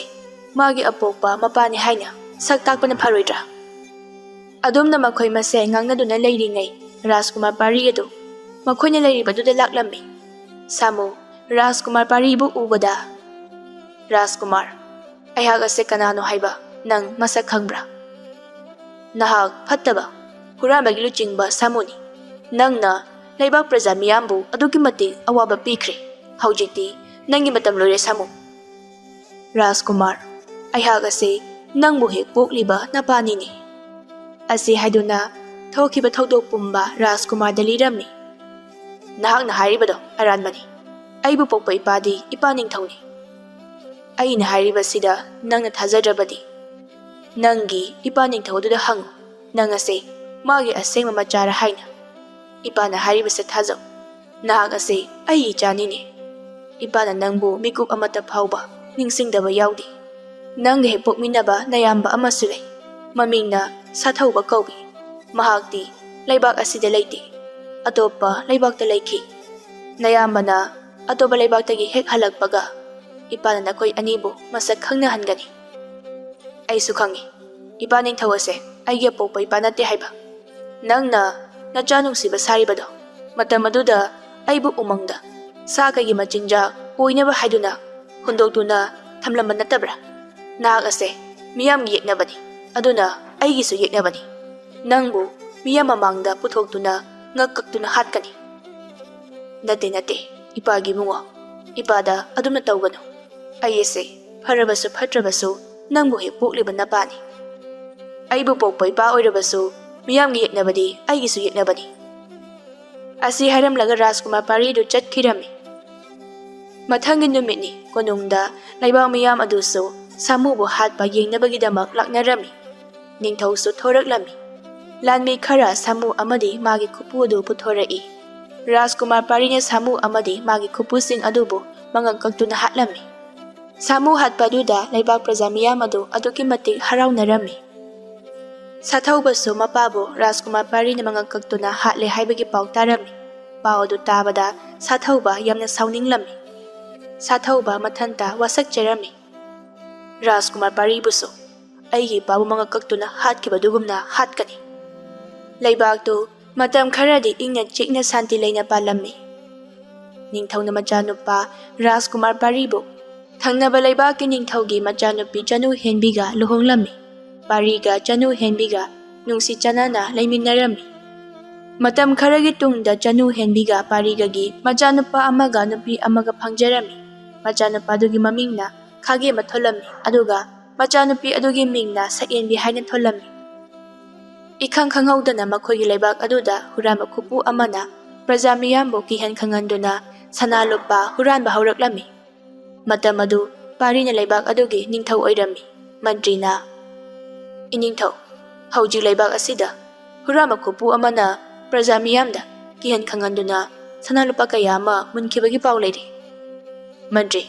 ꯃꯥꯒꯤ ꯑꯄꯣꯛꯄ ꯃꯄꯥꯅꯤ ꯍꯥꯏꯅ ꯁꯛ ꯇꯥꯛꯄꯅ ꯐꯔꯣꯏꯗ꯭ꯔꯥ? ꯑꯗꯣꯝꯅ ꯃꯈꯣꯏ ꯃꯁꯦꯟ ꯉꯥꯡꯅꯗꯨꯅ ꯂꯩꯔꯤꯉꯩ ꯔꯥꯖꯀꯨꯃꯥꯔ ꯄꯥꯔꯤ ꯑꯗꯨ ꯃꯈꯣꯏꯅ ꯂꯩꯔꯤꯕꯗꯨꯗ ꯂꯥꯛꯂꯝꯃꯤ꯫ ꯁꯥꯃꯨ, ꯔꯥꯖꯀꯨꯃꯥꯔ ꯄꯥꯔꯤꯕꯨ ꯎꯕꯗ, "ꯔꯥꯖꯀꯨꯃꯥꯔ, ꯑꯩꯍꯥꯛ ꯑꯁꯦ ꯀꯅꯥꯅꯣ ꯍꯥꯏꯕ ꯅꯪ ꯃꯁꯛ ꯈꯪꯕ꯭ꯔꯥ? ꯅꯍꯥꯛ ꯐꯠꯇꯕ, ꯍꯨꯔꯥꯟꯕꯒꯤ ꯂꯨꯆꯤꯡꯕ ꯁꯥꯃꯨꯅꯤ꯫ ꯅꯪꯅ ꯂꯩꯕꯥꯛ ꯄ꯭ꯔꯖꯥ ꯃꯤꯌꯥꯝꯕꯨ ꯑꯗꯨꯛꯀꯤ ꯃꯇꯤꯛ ꯑꯋꯥꯕ ꯄꯤꯈ꯭ꯔꯦ꯫ ꯍꯧꯖꯤꯛꯇꯤ ꯅꯪꯒꯤ ꯃꯇꯝ ꯂꯣꯏꯔꯦ ꯁꯥꯃꯨ꯫" "ꯔꯥꯖꯀꯨꯃꯥꯔ, ꯑꯩꯍꯥꯛ ꯑꯁꯤ ꯅꯪꯕꯨ ꯍꯦꯛ ꯄꯣꯛꯂꯤꯕ ꯅꯄꯥꯅꯤꯅꯦ꯫" ꯑꯁꯤ ꯍꯥꯏꯗꯨꯅ ꯊꯣꯛꯈꯤꯕ ꯊꯧꯗꯣꯛ ꯄꯨꯝꯕ ꯔꯥꯖꯀꯨꯃꯥꯔꯗ ꯂꯤꯔꯝꯃꯤ꯫ "ꯅꯍꯥꯛꯅ ꯍꯥꯏꯔꯤꯕꯗꯣ ꯑꯔꯥꯟꯕꯅꯤ꯫ ꯑꯩꯕꯨ ꯄꯣꯛꯄ ꯏꯄꯥꯗꯤ ꯏꯄꯥ ꯅꯤꯡꯊꯧꯅꯤ꯫ ꯑꯩꯅ ꯍꯥꯏꯔꯤꯕꯁꯤꯗ ꯅꯪꯅ ꯊꯥꯖꯗ꯭ꯔꯕꯗꯤ ꯅꯪꯒꯤ ꯏꯄꯥ ꯅꯤꯡꯊꯧ ꯑꯗꯨꯗ ꯍꯪꯉꯨ, ꯅꯪ ꯑꯁꯦ ꯃꯥꯒꯤ ꯑꯁꯦꯡꯕ ꯃꯆꯥꯔ ꯍꯥꯏꯅ꯫ ꯏꯄꯥꯅ ꯍꯥꯏꯔꯤꯕꯁꯦ ꯊꯥꯖꯧ꯫ ꯅꯍꯥꯛ ꯑꯁꯦ ꯑꯩꯒꯤ ꯏꯆꯥꯅꯤꯅꯦ꯫ ꯏꯄꯥꯅ ꯅꯪꯕꯨ ꯃꯤꯀꯨꯞ ꯑꯃꯠꯇ ꯐꯥꯎꯕ ꯅꯤꯡꯁꯤꯡꯗꯕ ꯌꯥꯎꯗꯦ꯫ ꯅꯪꯒ ꯍꯦꯛ ꯄꯣꯛꯃꯤꯟꯅꯕ ꯅꯌꯥꯝꯕ ꯑꯃꯁꯨ ꯂꯩ꯫ ꯃꯃꯤꯡꯅ ꯁꯥꯊꯧꯕ ꯀꯧꯏ꯫ ꯃꯍꯥꯛꯇꯤ ꯂꯩꯕꯥꯛ ꯑꯁꯤꯗ ꯂꯩꯇꯦ꯫ ꯑꯇꯣꯞꯄ ꯂꯩꯕꯥꯛꯇ ꯂꯩꯈꯤ꯫ ꯅꯌꯥꯝꯕꯅ ꯑꯇꯣꯞꯄ ꯂꯩꯕꯥꯛꯇꯒꯤ ꯍꯦꯛ ꯍꯜꯂꯛꯄꯒ ꯏꯄꯥꯅ ꯅꯈꯣꯏ ꯑꯅꯤꯕꯨ ꯃꯁꯛ ꯈꯪꯅꯍꯟꯒꯅꯤ꯫" "ꯑꯩꯁꯨ ꯈꯪꯏ, ꯏꯄꯥ ꯅꯤꯡꯊꯧ ꯑꯁꯦ ꯑꯩꯒꯤ ꯑꯄꯣꯛꯄ ꯏꯄꯥ ꯅꯠꯇꯦ ꯍꯥꯏꯕ꯫ ꯅꯪꯅ ꯅꯆꯥ ꯅꯨꯡꯁꯤꯕ ꯁꯥꯔꯤꯕꯗꯣ, ꯃꯇꯝ ꯑꯗꯨꯗ ꯑꯩꯕꯨ ꯎꯃꯪꯗ ꯁꯥ ꯀꯩꯒꯤ ꯃꯆꯤꯟꯖꯥꯛ ꯑꯣꯏꯅꯕ ꯍꯥꯏꯗꯨꯅ ꯍꯨꯟꯗꯣꯛꯇꯨꯅ ꯊꯝꯂꯝꯕ ꯅꯠꯇꯕ꯭ꯔꯥ? ꯅꯍꯥꯛ ꯑꯁꯦ ꯃꯤꯌꯥꯝꯒꯤ ꯌꯦꯛꯅꯕꯅꯤ, ꯑꯗꯨꯅ ꯑꯩꯒꯤꯁꯨ ꯌꯦꯛꯅꯕꯅꯤ꯫ ꯅꯪꯕꯨ ꯃꯤꯌꯥꯝ ꯃꯃꯥꯡꯗ ꯄꯨꯊꯣꯛꯇꯨꯅ ꯉꯛ ꯀꯛꯇꯨꯅ ꯍꯥꯠꯀꯅꯤ꯫" "ꯅꯠꯇꯦ, ꯅꯠꯇꯦ, ꯏꯄꯥꯒꯤ ꯏꯕꯨꯡꯉꯣ, ꯏꯄꯥꯗ ꯑꯗꯨꯝꯅ ꯇꯧꯒꯅꯨ꯫ ꯑꯩ ꯑꯁꯦ ꯐꯔꯕꯁꯨ ꯐꯠꯇ꯭ꯔꯕꯁꯨ ꯅꯪꯕꯨ ꯍꯦꯛ ꯄꯣꯛꯂꯤꯕ ꯅꯄꯥꯅꯤ꯫ ꯑꯩꯕꯨ ꯄꯣꯛꯄ ꯏꯄꯥ ꯑꯣꯏꯔꯕꯁꯨ ꯃꯤꯌꯥꯝꯒꯤ ꯌꯦꯛꯅꯕꯗꯤ ꯑꯩꯒꯤꯁꯨ ꯌꯦꯛꯅꯕꯅꯤ꯫" ꯑꯁꯤ ꯍꯥꯏꯔꯝꯂꯒ ꯔꯥꯖꯀꯨꯃꯥꯔ ꯄꯥꯔꯤꯗꯨ ꯆꯠꯈꯤꯔꯝꯃꯤ꯫ ꯃꯊꯪꯒꯤ ꯅꯨꯃꯤꯠꯅꯤ꯫ ꯀꯣꯅꯨꯡꯗ ꯂꯩꯕꯥꯛ ꯃꯤꯌꯥꯝ ꯑꯗꯨꯁꯨ ꯁꯥꯃꯨꯕꯨ ꯍꯥꯠꯄ ꯌꯦꯡꯅꯕꯒꯤꯗꯃꯛ ꯂꯥꯛꯅꯔꯝꯃꯤ꯫ ꯅꯤꯡꯊꯧꯁꯨ ꯊꯣꯔꯛꯂꯝꯃꯤ꯫ ꯂꯥꯟꯃꯤ ꯈꯔ ꯁꯥꯃꯨ ꯑꯃꯗꯤ ꯃꯥꯒꯤ ꯈꯨꯄꯨ ꯑꯗꯨ ꯄꯨꯊꯣꯔꯛꯏ꯫ ꯔꯥꯖꯀꯨꯃꯥꯔ ꯄꯥꯔꯤꯅ ꯁꯥꯃꯨ ꯑꯃꯗꯤ ꯃꯥꯒꯤ ꯈꯨꯄꯨꯁꯤꯡ ꯑꯗꯨꯕꯨ ꯃꯉꯛ ꯀꯛꯇꯨꯅ ꯍꯥꯠꯂꯝꯃꯤ꯫ ꯁꯥꯃꯨ ꯍꯥꯠꯄ ꯑꯗꯨꯗ ꯂꯩꯕꯥꯛ ꯄ꯭ꯔꯖꯥ ꯃꯤꯌꯥꯝ ꯑꯗꯨ ꯑꯗꯨꯛꯀꯤ ꯃꯇꯤꯛ ꯍꯔꯥꯎꯅꯔꯝꯃꯤ꯫ ꯁꯥꯊꯧꯕꯁꯨ ꯃꯄꯥꯕꯨ ꯔꯥꯖꯀꯨꯃꯥꯔ ꯄꯥꯔꯤꯅ ꯃꯉꯛ ꯀꯛꯇꯨꯅ ꯍꯥꯠꯂꯦ ꯍꯥꯏꯕꯒꯤ ꯄꯥꯎ ꯇꯥꯔꯝꯃꯤ꯫ ꯄꯥꯎ ꯑꯗꯨ ꯇꯥꯕꯗ ꯁꯥꯊꯧꯕ ꯌꯥꯝꯅ ꯁꯥꯎꯅꯤꯡꯂꯝꯃꯤ꯫ ꯁꯥꯊꯧꯕ ꯃꯊꯟꯇ ꯋꯥꯁꯛꯆꯔꯝꯃꯤ꯫ ꯔꯥꯖꯀꯨꯃꯥꯔ ꯄꯥꯔꯤꯕꯨꯁꯨ ꯑꯩꯒꯤ ꯏꯄꯥꯕꯨ ꯃꯉꯛ ꯀꯛꯇꯨꯅ ꯍꯥꯠꯈꯤꯕꯗꯨꯒꯨꯝꯅ ꯍꯥꯠꯀꯅꯤ꯫ ꯂꯩꯕꯥꯛꯇꯨ ꯃꯇꯝ ꯈꯔꯗꯤ ꯏꯪꯅ ꯆꯤꯛꯅ ꯁꯥꯟꯇꯤ ꯂꯩꯅ ꯄꯥꯜꯂꯝꯃꯤ꯫ ꯅꯤꯡꯊꯧꯅ ꯃꯆꯥꯅꯨꯄꯥ ꯔꯥꯖꯀꯨꯃꯥꯔ ꯄꯥꯔꯤꯕꯨ ꯊꯪꯅꯕ ꯂꯩꯕꯥꯛꯀꯤ ꯅꯤꯡꯊꯧꯒꯤ ꯃꯆꯥꯅꯨꯄꯤ ꯆꯅꯨ ꯍꯦꯟꯕꯤꯒ ꯂꯨꯍꯣꯡꯂꯝꯃꯤ꯫ ꯄꯥꯔꯤꯒ ꯆꯅꯨ ꯍꯦꯟꯕꯤꯒ ꯅꯨꯡꯁꯤ ꯆꯥꯟꯅꯅ ꯂꯩꯃꯤꯟꯅꯔꯝꯃꯤ꯫ ꯃꯇꯝ ꯈꯔꯒꯤ ꯇꯨꯡꯗ ꯆꯅꯨ ꯍꯦꯟꯕꯤꯒ ꯄꯥꯔꯤꯒꯒꯤ ꯃꯆꯥꯅꯨꯄꯥ ꯑꯃꯒ ꯅꯨꯄꯤ ꯑꯃꯒ ꯐꯪꯖꯔꯝꯃꯤ꯫ ꯃꯆꯥꯅꯨꯄꯥꯗꯨꯒꯤ ꯃꯃꯤꯡꯅ ꯈꯥꯒꯦꯝꯕ ꯊꯣꯜꯂꯝꯃꯤ, ꯑꯗꯨꯒ ꯃꯆꯥꯅꯨꯄꯤ ꯑꯗꯨꯒꯤ ꯃꯤꯡꯅ ꯁꯛꯌꯦꯟꯕꯤ ꯍꯥꯏꯅ ꯊꯣꯜꯂꯝꯃꯤ꯫ ꯏꯈꯪ ꯈꯪꯍꯧꯗꯅ ꯃꯈꯣꯏꯒꯤ ꯂꯩꯕꯥꯛ ꯑꯗꯨꯗ ꯍꯨꯔꯥꯟꯕ ꯈꯨꯄꯨ ꯑꯃꯅ ꯄ꯭ꯔꯖꯥ ꯃꯤꯌꯥꯝꯕꯨ ꯀꯤꯍꯟ ꯈꯪꯍꯟꯗꯨꯅ ꯁꯅꯥ ꯂꯨꯄꯥ ꯍꯨꯔꯥꯟꯕ ꯍꯧꯔꯛꯂꯝꯃꯤ꯫ ꯃꯇꯝ ꯑꯗꯨ ꯄꯥꯔꯤꯅ ꯂꯩꯕꯥꯛ ꯑꯗꯨꯒꯤ ꯅꯤꯡꯊꯧ ꯑꯣꯏꯔꯝꯃꯤ꯫ ꯃꯟꯇ꯭ꯔꯤꯅ, "ꯏꯅꯤꯡꯊꯧ, ꯍꯧꯖꯤꯛ ꯂꯩꯕꯥꯛ ꯑꯁꯤꯗ ꯍꯨꯔꯥꯟꯕ ꯈꯨꯄꯨ ꯑꯃꯅ ꯄ꯭ꯔꯖꯥ ꯃꯤꯌꯥꯝꯗ ꯀꯤꯍꯟ ꯈꯪꯍꯟꯗꯨꯅ ꯁꯅꯥ ꯂꯨꯄꯥ ꯀꯌꯥ ꯑꯃ ꯃꯨꯟꯈꯤꯕꯒꯤ ꯄꯥꯎ ꯂꯩꯔꯤ꯫ ꯃꯟꯇ꯭ꯔꯤ,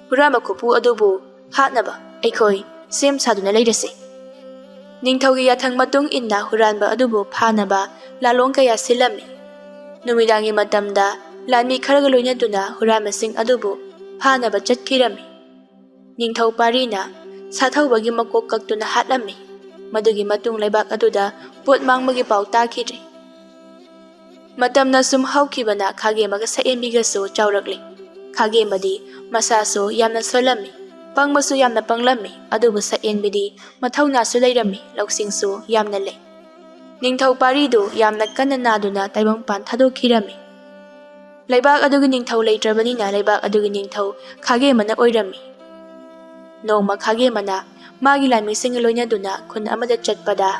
ꯍꯨꯔꯥꯟꯕ ꯈꯨꯄꯨ ꯑꯗꯨꯕꯨ ꯍꯥꯠꯅꯕ ꯑꯩꯈꯣꯏ ꯁꯦꯝ ꯁꯥꯗꯨꯅ ꯂꯩꯔꯁꯤ꯫" ꯅꯤꯡꯊꯧꯒꯤ ꯌꯥꯊꯪ ꯃꯇꯨꯡ ꯏꯟꯅ ꯍꯨꯔꯥꯟꯕ ꯑꯗꯨꯕꯨ ꯐꯥꯅꯕ ꯂꯥꯂꯣꯡ ꯀꯌꯥ ꯁꯤꯜꯂꯝꯃꯤ꯫ ꯅꯨꯃꯤꯗꯥꯡꯒꯤ ꯃꯇꯝꯗ ꯂꯥꯟꯃꯤ ꯈꯔꯒ ꯂꯣꯏꯅꯗꯨꯅ ꯍꯨꯔꯥꯟꯕꯁꯤꯡ ꯑꯗꯨꯕꯨ ꯐꯥꯅꯕ ꯆꯠꯈꯤꯔꯝꯃꯤ꯫ ꯅꯤꯡꯊꯧ ꯄꯥꯔꯤꯅ ꯁꯥꯊꯧꯕꯒꯤ ꯃꯀꯣꯛ ꯀꯛꯇꯨꯅ ꯍꯥꯠꯂꯝꯃꯤ꯫ ꯃꯗꯨꯒꯤ ꯃꯇꯨꯡ ꯂꯩꯕꯥꯛ ꯑꯗꯨꯗ ꯄꯣꯠ ꯃꯥꯡꯕꯒꯤ ꯄꯥꯎ ꯇꯥꯈꯤꯗ꯭ꯔꯦ꯫ ꯃꯇꯝꯅ ꯁꯨꯝ ꯍꯧꯈꯤꯕꯅ ꯈꯥꯒꯦꯝꯕꯒ ꯁꯛꯌꯦꯟꯕꯤꯒꯁꯨ ꯆꯥꯎꯔꯛꯂꯤ꯫ ꯈꯥꯒꯦꯝꯕꯗꯤ ꯃꯁꯥꯁꯨ ꯌꯥꯝꯅ ꯁꯣꯜꯂꯝꯃꯤ, ꯄꯪꯕꯁꯨ ꯌꯥꯝꯅ ꯄꯪꯂꯝꯃꯤ, ꯑꯗꯨꯕꯨ ꯁꯛꯌꯦꯟꯕꯤꯗꯤ ꯃꯊꯧꯅꯥꯁꯨ ꯂꯩꯔꯝꯃꯤ, ꯂꯧꯁꯤꯡꯁꯨ ꯌꯥꯝꯅ ꯂꯩ꯫ ꯅꯤꯡꯊꯧ ꯄꯥꯔꯤꯗꯨ ꯌꯥꯝꯅ ꯀꯟꯅ ꯅꯥꯗꯨꯅ ꯇꯥꯏꯕꯪꯄꯥꯟ ꯊꯥꯗꯣꯛꯈꯤꯔꯝꯃꯤ꯫ ꯂꯩꯕꯥꯛ ꯑꯗꯨꯒꯤ ꯅꯤꯡꯊꯧ ꯂꯩꯇ꯭ꯔꯕꯅꯤꯅ ꯂꯩꯕꯥꯛ ꯑꯗꯨꯒꯤ ꯅꯤꯡꯊꯧ ꯈꯥꯒꯦꯝꯕꯅ ꯑꯣꯏꯔꯝꯃꯤ꯫ ꯅꯣꯡꯃ ꯈꯥꯒꯦꯝꯕꯅ ꯃꯥꯒꯤ ꯂꯥꯟꯃꯤꯁꯤꯡꯒ ꯂꯣꯏꯅꯗꯨꯅ ꯈꯨꯟ ꯑꯃꯗ ꯆꯠꯄꯗ,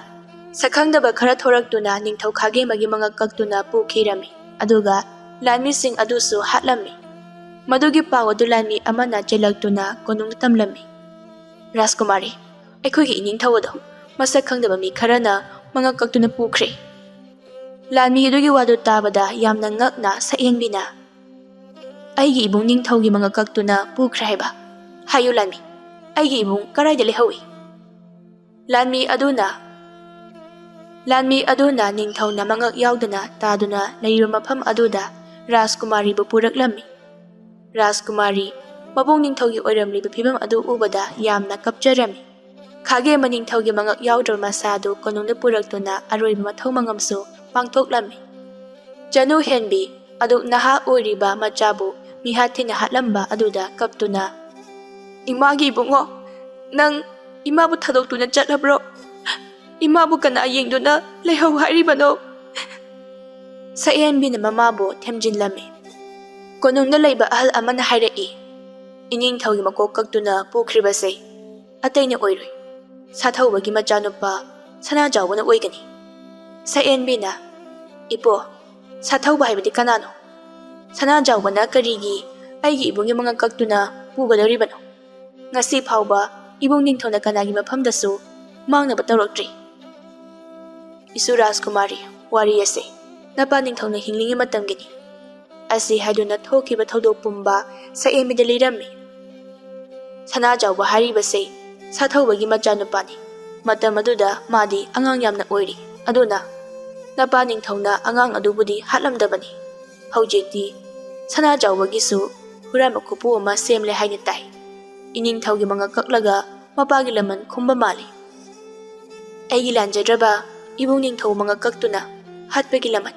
ꯁꯛꯈꯪꯗꯕ ꯈꯔ ꯊꯣꯔꯛꯇꯨꯅ ꯅꯤꯡꯊꯧ ꯈꯥꯒꯦꯝꯕꯒꯤ ꯃꯉꯛ ꯀꯛꯇꯨꯅ ꯄꯨꯈꯤꯔꯝꯃꯤ꯫ ꯑꯗꯨꯒ ꯂꯥꯟꯃꯤꯁꯤꯡ ꯑꯗꯨꯁꯨ ꯍꯥꯠꯂꯝꯃꯤ꯫ ꯃꯗꯨꯒꯤ ꯄꯥꯎ ꯑꯗꯨ ꯂꯥꯟꯃꯤ ꯑꯃꯅ ꯆꯦꯜꯂꯛꯇꯨꯅ ꯀꯣꯅꯨꯡꯗ ꯇꯝꯂꯝꯃꯤ꯫ "ꯔꯥꯖꯀꯨꯃꯥꯔꯤ, ꯑꯩꯈꯣꯏꯒꯤ ꯏꯅꯤꯡꯊꯧ ꯑꯗꯣ ꯃꯁꯛ ꯈꯪꯗꯕ ꯃꯤ ꯈꯔꯅ ꯃꯉꯛ ꯀꯛꯇꯨꯅ ꯄꯨꯈ꯭ꯔꯦ꯫ ꯂꯥꯟꯃꯤ ꯑꯗꯨꯒꯤ ꯋꯥꯗꯨ ꯇꯥꯕꯗ ꯌꯥꯝꯅ ꯉꯛꯅ ꯁꯛꯍꯦꯟꯕꯤꯅ, "ꯑꯩꯒꯤ ꯏꯕꯨꯡ ꯅꯤꯡꯊꯧꯒꯤ ꯃꯉꯛ ꯀꯛꯇꯨꯅ ꯄꯨꯈ꯭ꯔꯦ ꯍꯥꯏꯕ? ꯍꯥꯏꯌꯨ ꯂꯥꯟꯃꯤ, ꯑꯩꯒꯤ ꯏꯕꯨꯡ ꯀꯗꯥꯏꯗ ꯂꯩꯍꯧꯏ?" ꯂꯥꯟꯃꯤ ꯑꯗꯨꯅ, ꯂꯥꯟꯃꯤ ꯑꯗꯨꯅ ꯅꯤꯡꯊꯧꯅ ꯃꯉꯛ ꯌꯥꯎꯗꯅ ꯇꯥꯗꯨꯅ ꯂꯩꯔꯤꯕ ꯃꯐꯝ ꯑꯗꯨꯗ ꯔꯥꯖꯀꯨꯃꯥꯔꯤꯕꯨ ꯄꯨꯔꯛꯂꯝꯃꯤ꯫ ꯔꯥꯖꯀꯨꯃꯥꯔꯤ ꯃꯕꯨꯡ ꯅꯤꯡꯊꯧꯒꯤ ꯑꯣꯏꯔꯝꯂꯤꯕ ꯐꯤꯕꯝ ꯑꯗꯨ ꯎꯕꯗ ꯌꯥꯝꯅ ꯀꯞꯆꯔꯝꯃꯤ꯫ ꯈꯥꯒꯦꯝꯕ ꯅꯤꯡꯊꯧꯒꯤ ꯃꯉꯛ ꯌꯥꯎꯗ꯭ꯔꯕ ꯃꯁꯥ ꯑꯗꯨ ꯀꯣꯅꯨꯡꯗ ꯄꯨꯔꯛꯇꯨꯅ ꯑꯔꯣꯏꯕ ꯃꯊꯧ ꯃꯉꯝꯁꯨ ꯄꯥꯡꯊꯣꯛꯂꯝꯃꯤ꯫ ꯆꯅꯨ ꯍꯦꯟꯕꯤ ꯑꯗꯨ ꯅꯍꯥ ꯑꯣꯏꯔꯤꯕ ꯃꯆꯥꯕꯨ ꯃꯤꯍꯥꯠ ꯊꯤꯅ ꯍꯥꯠꯂꯝꯕ ꯑꯗꯨꯗ ꯀꯞꯇꯨꯅ, "ꯏꯃꯥꯒꯤ ꯏꯕꯨꯡꯉꯣ, ꯅꯪ ꯏꯃꯥꯕꯨ ꯊꯥꯗꯣꯛꯇꯨꯅ ꯆꯠꯂꯕ꯭ꯔꯣ? ꯏꯃꯥꯕꯨ ꯀꯅꯥ ꯌꯦꯡꯗꯨꯅ ꯂꯩꯍꯧ ꯍꯥꯏꯔꯤꯕꯅꯣ?" ꯁꯛꯍꯦꯟꯕꯤꯅ ꯃꯃꯥꯕꯨ ꯊꯦꯝꯖꯤꯜꯂꯝꯃꯤ꯫ ꯀꯣꯅꯨꯡꯗ ꯂꯩꯕ ꯑꯍꯜ ꯑꯃꯅ ꯍꯥꯏꯔꯛꯏ, "ꯏꯅꯤꯡꯊꯧꯒꯤ ꯃꯀꯣꯛ ꯀꯛꯇꯨꯅ ꯄꯨꯈ꯭ꯔꯤꯕꯁꯦ ꯑꯇꯩꯅ ꯑꯣꯏꯔꯣꯏ, ꯁꯥꯊꯧꯕꯒꯤ ꯃꯆꯥꯅꯨꯄꯥ ꯁꯅꯥꯖꯥꯎꯕꯅ ꯑꯣꯏꯒꯅꯤ꯫" ꯁꯛꯍꯦꯟꯕꯤꯅ, "ꯏꯄꯣ, ꯁꯥꯊꯧꯕ ꯍꯥꯏꯕꯗꯤ ꯀꯅꯥꯅꯣ? ꯁꯅꯥꯖꯥꯎꯕꯅ ꯀꯔꯤꯒꯤ ꯑꯩꯒꯤ ꯏꯕꯨꯡꯒꯤ ꯃꯉꯛ ꯀꯛꯇꯨꯅ ꯄꯨꯒꯗꯧꯔꯤꯕꯅꯣ? ꯉꯁꯤ ꯐꯥꯎꯕ ꯏꯕꯨꯡ ꯅꯤꯡꯊꯧꯅ ꯀꯅꯥꯒꯤ ꯃꯐꯝꯗꯁꯨ ꯃꯥꯡꯅꯕ ꯇꯧꯔꯛꯇ꯭ꯔꯤ꯫" "ꯏꯁꯨ ꯔꯥꯖꯀꯨꯃꯥꯔꯤ, ꯋꯥꯔꯤ ꯑꯁꯦ ꯅꯄꯥ ꯅꯤꯡꯊꯧꯅ ꯍꯤꯡꯂꯤꯉꯩ ꯃꯇꯝꯒꯤꯅꯤ꯫ ꯑꯁꯤ ꯍꯥꯏꯗꯨꯅ ꯊꯣꯛꯈꯤꯕ ꯊꯧꯗꯣꯛ ꯄꯨꯝꯕ ꯁꯛꯍꯦꯟꯕꯤꯗ ꯂꯤꯔꯝꯃꯤ꯫ ꯁꯅꯥꯖꯥꯎꯕ ꯍꯥꯏꯔꯤꯕꯁꯦ ꯁꯥꯊꯧꯕꯒꯤ ꯃꯆꯥꯅꯨꯄꯥꯅꯤ꯫ ꯃꯇꯝ ꯑꯗꯨꯗ ꯃꯥꯗꯤ ꯑꯉꯥꯡ ꯌꯥꯝꯅ ꯑꯣꯏꯔꯤ꯫ ꯑꯗꯨꯅ ꯅꯄꯥ ꯅꯤꯡꯊꯧꯅ ꯑꯉꯥꯡ ꯑꯗꯨꯕꯨꯗꯤ ꯍꯥꯠꯂꯝꯗꯕꯅꯤ꯫ ꯍꯧꯖꯤꯛꯇꯤ ꯁꯅꯥꯖꯥꯎꯕꯒꯤꯁꯨ ꯍꯨꯔꯥꯟꯕ ꯈꯨꯄꯨ ꯑꯃ ꯁꯦꯝꯂꯦ ꯍꯥꯏꯅ ꯇꯥꯏ꯫ ꯏꯅꯤꯡꯊꯧꯒꯤ ꯃꯉꯛ ꯀꯛꯂꯒ ꯃꯄꯥꯒꯤ ꯂꯃꯟ ꯈꯨꯝꯕ ꯃꯥꯜꯂꯤ꯫ ꯑꯩꯒꯤ ꯂꯥꯟꯖꯗ꯭ꯔꯕ ꯏꯕꯨꯡ ꯅꯤꯡꯊꯧ ꯃꯉꯛ ꯀꯛꯇꯨꯅ ꯍꯥꯠꯄꯒꯤ ꯂꯃꯟ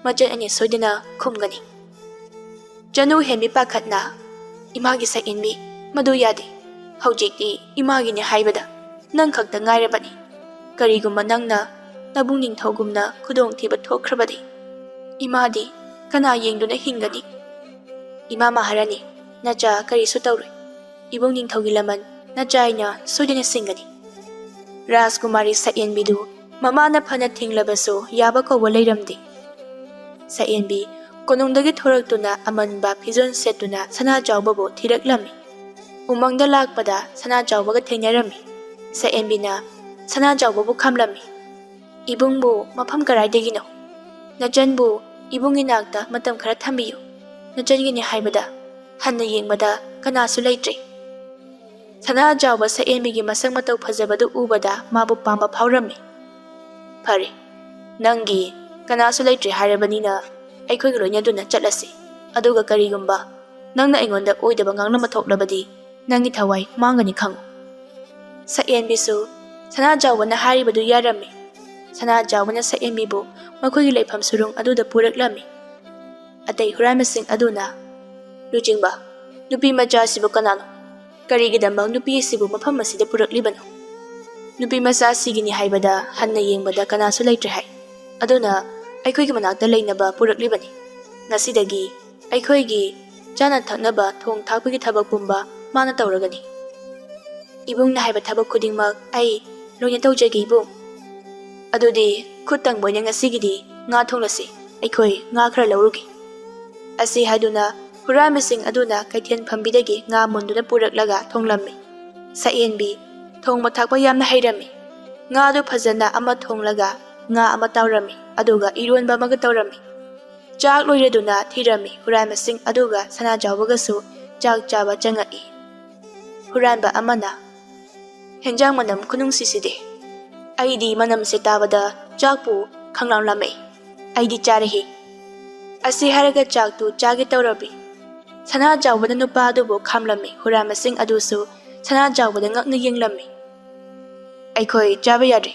ꯃꯆꯟ ꯑꯅꯤ ꯁꯣꯏꯗꯅ ꯈꯨꯝꯒꯅꯤ꯫" ꯆꯅꯨ ꯍꯦꯟꯕꯤ ꯄꯥꯈꯠꯅ, "ꯏꯃꯥꯒꯤ ꯁꯛꯍꯦꯟꯕꯤ, ꯃꯗꯨ ꯌꯥꯗꯦ꯫ ꯍꯧꯖꯤꯛꯇꯤ ꯏꯃꯥꯒꯤꯅꯦ ꯍꯥꯏꯕꯗ ꯅꯪ ꯈꯛꯇ ꯉꯥꯏꯔꯕꯅꯤ꯫ ꯀꯔꯤꯒꯨꯝꯕ ꯅꯪꯅ ꯅꯕꯨꯡ ꯅꯤꯡꯊꯧꯒꯨꯝꯅ ꯈꯨꯗꯣꯡꯊꯤꯕ ꯊꯣꯛꯈ꯭ꯔꯕꯗꯤ ꯏꯃꯥꯗꯤ ꯀꯅꯥ ꯌꯦꯡꯗꯨꯅ ꯍꯤꯡꯒꯅꯤ? ꯏꯃꯥ ꯃꯍꯥꯔꯥꯅꯤ, ꯅꯆꯥ ꯀꯔꯤꯁꯨ ꯇꯧꯔꯣꯏ꯫ ꯏꯕꯨꯡ ꯅꯤꯡꯊꯧꯒꯤ ꯂꯃꯟ ꯅꯆꯥ ꯑꯩꯅ ꯁꯣꯏꯗꯅ ꯁꯤꯡꯒꯅꯤ꯫" ꯔꯥꯖꯀꯨꯃꯥꯔꯤ ꯁꯛꯍꯦꯟꯕꯤꯗꯨ ꯃꯃꯥꯅ ꯐꯅ ꯊꯤꯡꯂꯕꯁꯨ ꯌꯥꯕ ꯀꯧꯕ ꯂꯩꯔꯝꯗꯦ꯫ ꯁꯛꯍꯦꯟꯕꯤ ꯀꯣꯅꯨꯡꯗꯒꯤ ꯊꯣꯔꯛꯇꯨꯅ ꯑꯃꯟꯕ ꯐꯤꯖꯣꯜ ꯁꯦꯠꯇꯨꯅ ꯁꯅꯥꯖꯥꯎꯕꯕꯨ ꯊꯤꯔꯛꯂꯝꯃꯤ꯫ ꯎꯃꯪꯗ ꯂꯥꯛꯄꯗ ꯁꯅꯥꯖꯥꯎꯕꯒ ꯊꯦꯡꯅꯔꯝꯃꯤ꯫ ꯁꯛꯍꯦꯟꯕꯤꯅ ꯁꯅꯥꯖꯥꯎꯕꯕꯨ ꯈꯥꯝꯂꯝꯃꯤ꯫ "ꯏꯕꯨꯡꯕꯨ ꯃꯐꯝ ꯀꯗꯥꯏꯗꯒꯤꯅꯣ? ꯅꯆꯟꯕꯨ ꯏꯕꯨꯡꯒꯤ ꯅꯥꯛꯇ ꯃꯇꯝ ꯈꯔ ꯊꯝꯕꯤꯌꯨ꯫ ꯅꯆꯟꯒꯤꯅꯤ" ꯍꯥꯏꯕꯗ ꯍꯟꯅ ꯌꯦꯡꯕꯗ ꯀꯅꯥꯁꯨ ꯂꯩꯇ꯭ꯔꯦ꯫ ꯁꯅꯥꯖꯥꯎꯕ ꯁꯛꯍꯦꯟꯕꯤꯒꯤ ꯃꯁꯛ ꯃꯇꯧ ꯐꯖꯕꯗꯨ ꯎꯕꯗ ꯃꯥꯕꯨ ꯄꯥꯝꯕ ꯐꯥꯎꯔꯝꯃꯤ꯫ "ꯐꯔꯦ, ꯅꯪꯒꯤ ꯀꯅꯥꯁꯨ ꯂꯩꯇ꯭ꯔꯦ ꯍꯥꯏꯔꯕꯅꯤꯅ ꯑꯩꯈꯣꯏꯒ ꯂꯣꯏꯅꯗꯨꯅ ꯆꯠꯂꯁꯤ꯫ ꯑꯗꯨꯒ ꯀꯔꯤꯒꯨꯝꯕ ꯅꯪꯅ ꯑꯩꯉꯣꯟꯗ ꯑꯣꯏꯗꯕ ꯉꯥꯡꯂꯝꯕ ꯊꯣꯛꯂꯕꯗꯤ ꯅꯪꯒꯤ ꯊꯋꯥꯏ ꯃꯥꯡꯒꯅꯤ ꯈꯪꯉꯨ"꯫ ꯁꯛꯍꯦꯟꯕꯤꯁꯨ ꯁꯅꯥꯖꯥꯎꯕꯅ ꯍꯥꯏꯔꯤꯕꯗꯨ ꯌꯥꯔꯝꯃꯤ꯫ ꯁꯅꯥꯖꯥꯎꯕꯅ ꯁꯛꯍꯦꯟꯕꯤꯕꯨ ꯃꯈꯣꯏꯒꯤ ꯂꯩꯐꯝ ꯁꯨꯔꯨꯡ ꯑꯗꯨꯗ ꯄꯨꯔꯛꯂꯝꯃꯤ꯫ ꯑꯇꯩ ꯍꯨꯔꯥꯟꯕꯁꯤꯡ ꯑꯗꯨꯅ, "ꯂꯨꯆꯤꯡꯕ, ꯅꯨꯄꯤ ꯃꯆꯥꯁꯤꯕꯨ ꯀꯅꯥꯅꯣ? ꯀꯔꯤꯒꯤꯗꯃꯛ ꯅꯨꯄꯤ ꯑꯁꯤꯕꯨ ꯃꯐꯝ ꯑꯁꯤꯗ ꯄꯨꯔꯛꯂꯤꯕꯅꯣ? ꯅꯨꯄꯤ ꯃꯆꯥꯁꯤꯒꯤꯅꯤ ꯍꯥꯏꯕꯗ ꯍꯟꯅ ꯌꯦꯡꯕꯗ ꯀꯅꯥꯁꯨ ꯂꯩꯇ꯭ꯔꯦ ꯍꯥꯏ꯫ ꯑꯗꯨꯅ ꯑꯩꯈꯣꯏꯒꯤ ꯃꯅꯥꯛꯇ ꯂꯩꯅꯕ ꯄꯨꯔꯛꯂꯤꯕꯅꯤ꯫ ꯉꯁꯤꯗꯒꯤ ꯑꯩꯈꯣꯏꯒꯤ ꯆꯥꯅ ꯊꯛꯅꯕ ꯊꯣꯡ ꯊꯥꯛꯄꯒꯤ ꯊꯕꯛ ꯄꯨꯝꯕ ꯃꯥꯅ ꯇꯧꯔꯒꯅꯤ꯫ ꯏꯕꯨꯡꯅ ꯍꯥꯏꯕ ꯊꯕꯛ ꯈꯨꯗꯤꯡꯃꯛ ꯑꯩ ꯂꯣꯏꯅ ꯇꯧꯖꯒꯦ, ꯏꯕꯨꯡ"꯫ "ꯑꯗꯨꯗꯤ ꯈꯨꯠ ꯇꯪꯕ ꯑꯣꯏꯅ ꯉꯁꯤꯒꯤꯗꯤ ꯉꯥ ꯊꯣꯡꯂꯁꯤ, ꯑꯩꯈꯣꯏ ꯉꯥ ꯈꯔ ꯂꯧꯔꯨꯒꯦ"꯫ ꯑꯁꯤ ꯍꯥꯏꯗꯨꯅ ꯍꯨꯔꯥꯟꯕꯁꯤꯡ ꯑꯗꯨꯅ ꯀꯩꯊꯦꯜ ꯐꯝꯕꯤꯗꯒꯤ ꯉꯥ ꯃꯨꯟꯗꯨꯅ ꯄꯨꯔꯛꯂꯒ ꯊꯣꯡꯂꯝꯃꯤ꯫ ꯁꯛꯍꯦꯟꯕꯤ ꯊꯣꯡꯕ ꯊꯥꯛꯄ ꯌꯥꯝꯅ ꯍꯩꯔꯝꯃꯤ꯫ ꯉꯥꯗꯨ ꯐꯖꯅ ꯑꯃ ꯊꯣꯡꯂꯒ ꯉꯥ ꯑꯃ ꯇꯥꯎꯔꯝꯃꯤ, ꯑꯗꯨꯒ ꯏꯔꯣꯟꯕ ꯑꯃꯒ ꯇꯧꯔꯝꯃꯤ꯫ ꯆꯥꯛ ꯂꯣꯏꯔꯗꯨꯅ ꯊꯤꯔꯝꯃꯤ꯫ ꯍꯨꯔꯥꯟꯕꯁꯤꯡ ꯑꯗꯨꯒ ꯁꯅꯥꯖꯥꯎꯕꯒꯁꯨ ꯆꯥꯛ ꯆꯥꯕ ꯆꯪꯉꯛꯏ꯫ ꯍꯨꯔꯥꯟꯕ ꯑꯃꯅ, "ꯍꯦꯟꯖꯥꯡ ꯃꯅꯝ ꯈꯨꯅꯨꯡꯁꯤꯁꯤꯗꯤ! ꯑꯩꯗꯤ ꯃꯅꯝꯁꯦ ꯇꯥꯕꯗ ꯆꯥꯛꯄꯨ ꯈꯪꯂꯥꯝ ꯂꯥꯝꯃꯛꯏ꯫ ꯑꯩꯗꯤ ꯆꯥꯔꯦꯍꯦ"꯫ ꯑꯁꯤ ꯍꯥꯏꯔꯒ ꯆꯥꯛꯇꯨ ꯆꯥꯒꯦ ꯇꯧꯔꯝꯃꯤ꯫ ꯁꯅꯥꯖꯥꯎꯕꯅ ꯅꯨꯄꯥ ꯑꯗꯨꯕꯨ ꯈꯥꯝꯂꯝꯃꯤ꯫ ꯍꯨꯔꯥꯟꯕꯁꯤꯡ ꯑꯗꯨꯁꯨ ꯁꯅꯥꯖꯥꯎꯕꯗ ꯉꯛꯅ ꯌꯦꯡꯂꯝꯃꯤ꯫ "ꯑꯩꯈꯣꯏ ꯆꯥꯕ ꯌꯥꯗ꯭ꯔꯤ꯫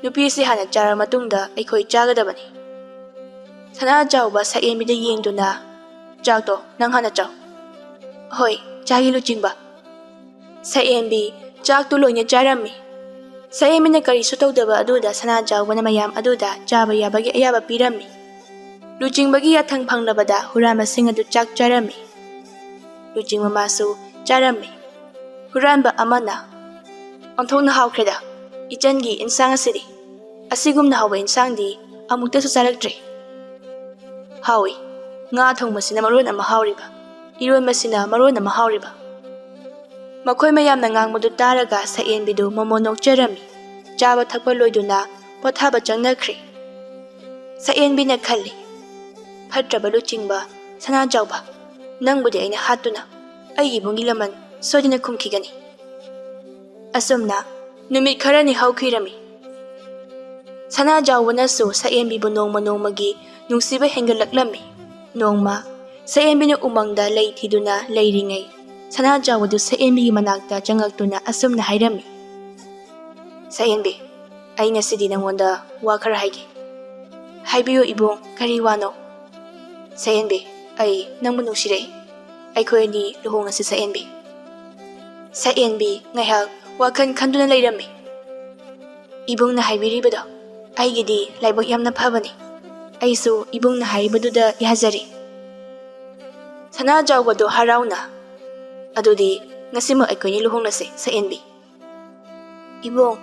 ꯅꯨꯄꯤꯁꯤ ꯍꯥꯟꯅ ꯆꯥꯔ ꯃꯇꯨꯡꯗ ꯑꯩꯈꯣꯏ ꯆꯥꯒꯗꯕꯅꯤ"꯫ ꯁꯅꯥꯖꯥꯎꯕ ꯁꯛꯍꯦꯟꯕꯤꯗ ꯌꯦꯡꯗꯨꯅ, "ꯆꯥꯛꯇꯣ ꯅꯪ ꯍꯥꯟꯅ ꯆꯥꯎ"꯫ "ꯍꯣꯏ, ꯆꯥꯒꯦ ꯂꯨꯆꯤꯡꯕ"꯫ ꯁꯛꯍꯦꯟꯕꯤ ꯆꯥꯛꯇꯨ ꯂꯣꯏꯅ ꯆꯥꯔꯝꯃꯤ꯫ ꯁꯛꯍꯦꯟꯕꯤꯅ ꯀꯔꯤꯁꯨ ꯇꯧꯗꯕ ꯑꯗꯨꯗ ꯁꯅꯥꯖꯥꯎꯕꯅ ꯃꯌꯥꯝ ꯑꯗꯨꯗ ꯆꯥꯕ ꯌꯥꯕꯒꯤ ꯑꯌꯥꯕ ꯄꯤꯔꯝꯃꯤ꯫ ꯂꯨꯆꯤꯡꯕꯒꯤ ꯌꯥꯊꯪ ꯐꯪꯂꯕꯗ ꯍꯨꯔꯥꯟꯕꯁꯤꯡ ꯑꯗꯨ ꯆꯥꯛ ꯆꯥꯔꯝꯃꯤ꯫ ꯂꯨꯆꯤꯡꯕ ꯃꯥꯁꯨ ꯆꯥꯔꯝꯃꯤ꯫ ꯍꯨꯔꯥꯟꯕ ꯑꯃꯅ, "ꯑꯣꯟꯊꯣꯛꯅ ꯍꯥꯎꯈ꯭ꯔꯦꯗ ꯏꯆꯟꯒꯤ ꯏꯟꯁꯥꯡ ꯑꯁꯤꯗꯤ꯫ ꯑꯁꯤꯒꯨꯝꯅ ꯍꯥꯎꯕ ꯏꯟꯁꯥꯡꯗꯤ ꯑꯃꯨꯛꯇꯁꯨ ꯆꯥꯔꯛꯇ꯭ꯔꯤ"꯫ "ꯍꯥꯎꯏ꯫ ꯉꯥ ꯊꯣꯡꯕꯁꯤꯅ ꯃꯔꯣꯟ ꯑꯃ ꯍꯥꯎꯔꯤꯕ, ꯏꯔꯣꯟꯕꯁꯤꯅ ꯃꯔꯣꯟ ꯑꯃ ꯍꯥꯎꯔꯤꯕ"꯫ ꯃꯈꯣꯏ ꯃꯌꯥꯝꯅ ꯉꯥꯡꯕꯗꯨ ꯇꯥꯔꯒ ꯁꯛꯍꯦꯟꯕꯤꯗꯨ ꯃꯣꯃꯣꯟ ꯅꯣꯛꯆꯔꯝꯃꯤ꯫ ꯆꯥꯕ ꯊꯛꯄ ꯂꯣꯏꯗꯨꯅ ꯄꯣꯊꯥꯕ ꯆꯪꯅꯈ꯭ꯔꯦ꯫ ꯁꯛꯍꯦꯟꯕꯤꯅ ꯈꯜꯂꯤ, "ꯐꯠꯇ꯭ꯔꯕ ꯂꯨꯆꯤꯡꯕ ꯁꯅꯥꯖꯥꯎꯕ, ꯅꯪꯕꯨꯗꯤ ꯑꯩꯅ ꯍꯥꯠꯇꯨꯅ ꯑꯩꯒꯤ ꯏꯕꯨꯡꯒꯤ ꯂꯃꯟ ꯁꯣꯏꯗꯅ ꯈꯨꯝꯈꯤꯒꯅꯤ"꯫ ꯑꯁꯨꯝꯅ ꯅꯨꯃꯤꯠ ꯈꯔꯅꯤ ꯍꯧꯈꯤꯔꯝꯃꯤ꯫ ꯁꯅꯥꯖꯥꯎꯕꯅꯁꯨ ꯁꯛꯍꯦꯟꯕꯤꯕꯨ ꯅꯣꯡꯃ ꯅꯣꯡꯃꯒꯤ ꯅꯨꯡꯁꯤꯕ ꯍꯦꯟꯒꯠꯂꯛꯂꯝꯃꯤ꯫ ꯅꯣꯡꯃ ꯁꯛꯍꯦꯟꯕꯤꯅ ꯎꯃꯪꯗ ꯂꯩ ꯊꯤꯗꯨꯅ ꯂꯩꯔꯤꯉꯩ, ꯁꯅꯥꯖꯥꯎꯕꯗꯨ ꯁꯛꯍꯦꯟꯕꯤꯒꯤ ꯃꯅꯥꯛꯇ ꯆꯪꯉꯛꯇꯨꯅ ꯑꯁꯨꯝꯅ ꯍꯥꯏꯔꯝꯃꯤ, "ꯁꯛꯍꯦꯟꯕꯤ, ꯑꯩ ꯉꯁꯤꯗꯤ ꯅꯪꯉꯣꯟꯗ ꯋꯥ ꯈꯔ ꯍꯥꯏꯒꯦ"꯫ "ꯍꯥꯏꯕꯤꯌꯨ ꯏꯕꯨꯡ, ꯀꯔꯤ ꯋꯥꯅꯣ?" "ꯁꯛꯍꯦꯟꯕꯤ, ꯑꯩ ꯅꯪꯕꯨ ꯅꯨꯡꯁꯤꯔꯛꯏ꯫ ꯑꯩꯈꯣꯏ ꯑꯅꯤ ꯂꯨꯍꯣꯡꯉꯁꯤ ꯁꯛꯍꯦꯟꯕꯤ"꯫ ꯁꯛꯍꯦꯟꯕꯤ ꯉꯥꯏꯍꯥꯛ ꯋꯥꯈꯜ ꯈꯟꯗꯨꯅ ꯂꯩꯔꯝꯃꯤ꯫ "ꯏꯕꯨꯡꯅ ꯍꯥꯏꯕꯤꯔꯤꯕꯗꯣ ꯑꯩꯒꯤꯗꯤ ꯂꯥꯏꯕꯛ ꯌꯥꯝꯅ ꯐꯕꯅꯤ꯫ ꯑꯩꯁꯨ ꯏꯕꯨꯡꯅ ꯍꯥꯏꯔꯤꯕꯗꯨꯗ ꯌꯥꯖꯔꯤ"꯫ ꯁꯅꯥꯖꯥꯎꯕꯗꯣ ꯍꯔꯥꯎꯅ, "ꯑꯗꯨꯗꯤ ꯉꯁꯤꯃꯛ ꯑꯩꯈꯣꯏꯅꯤ ꯂꯨꯍꯣꯡꯂꯁꯦ ꯁꯛꯍꯦꯟꯕꯤ"꯫ "ꯏꯕꯨꯡ,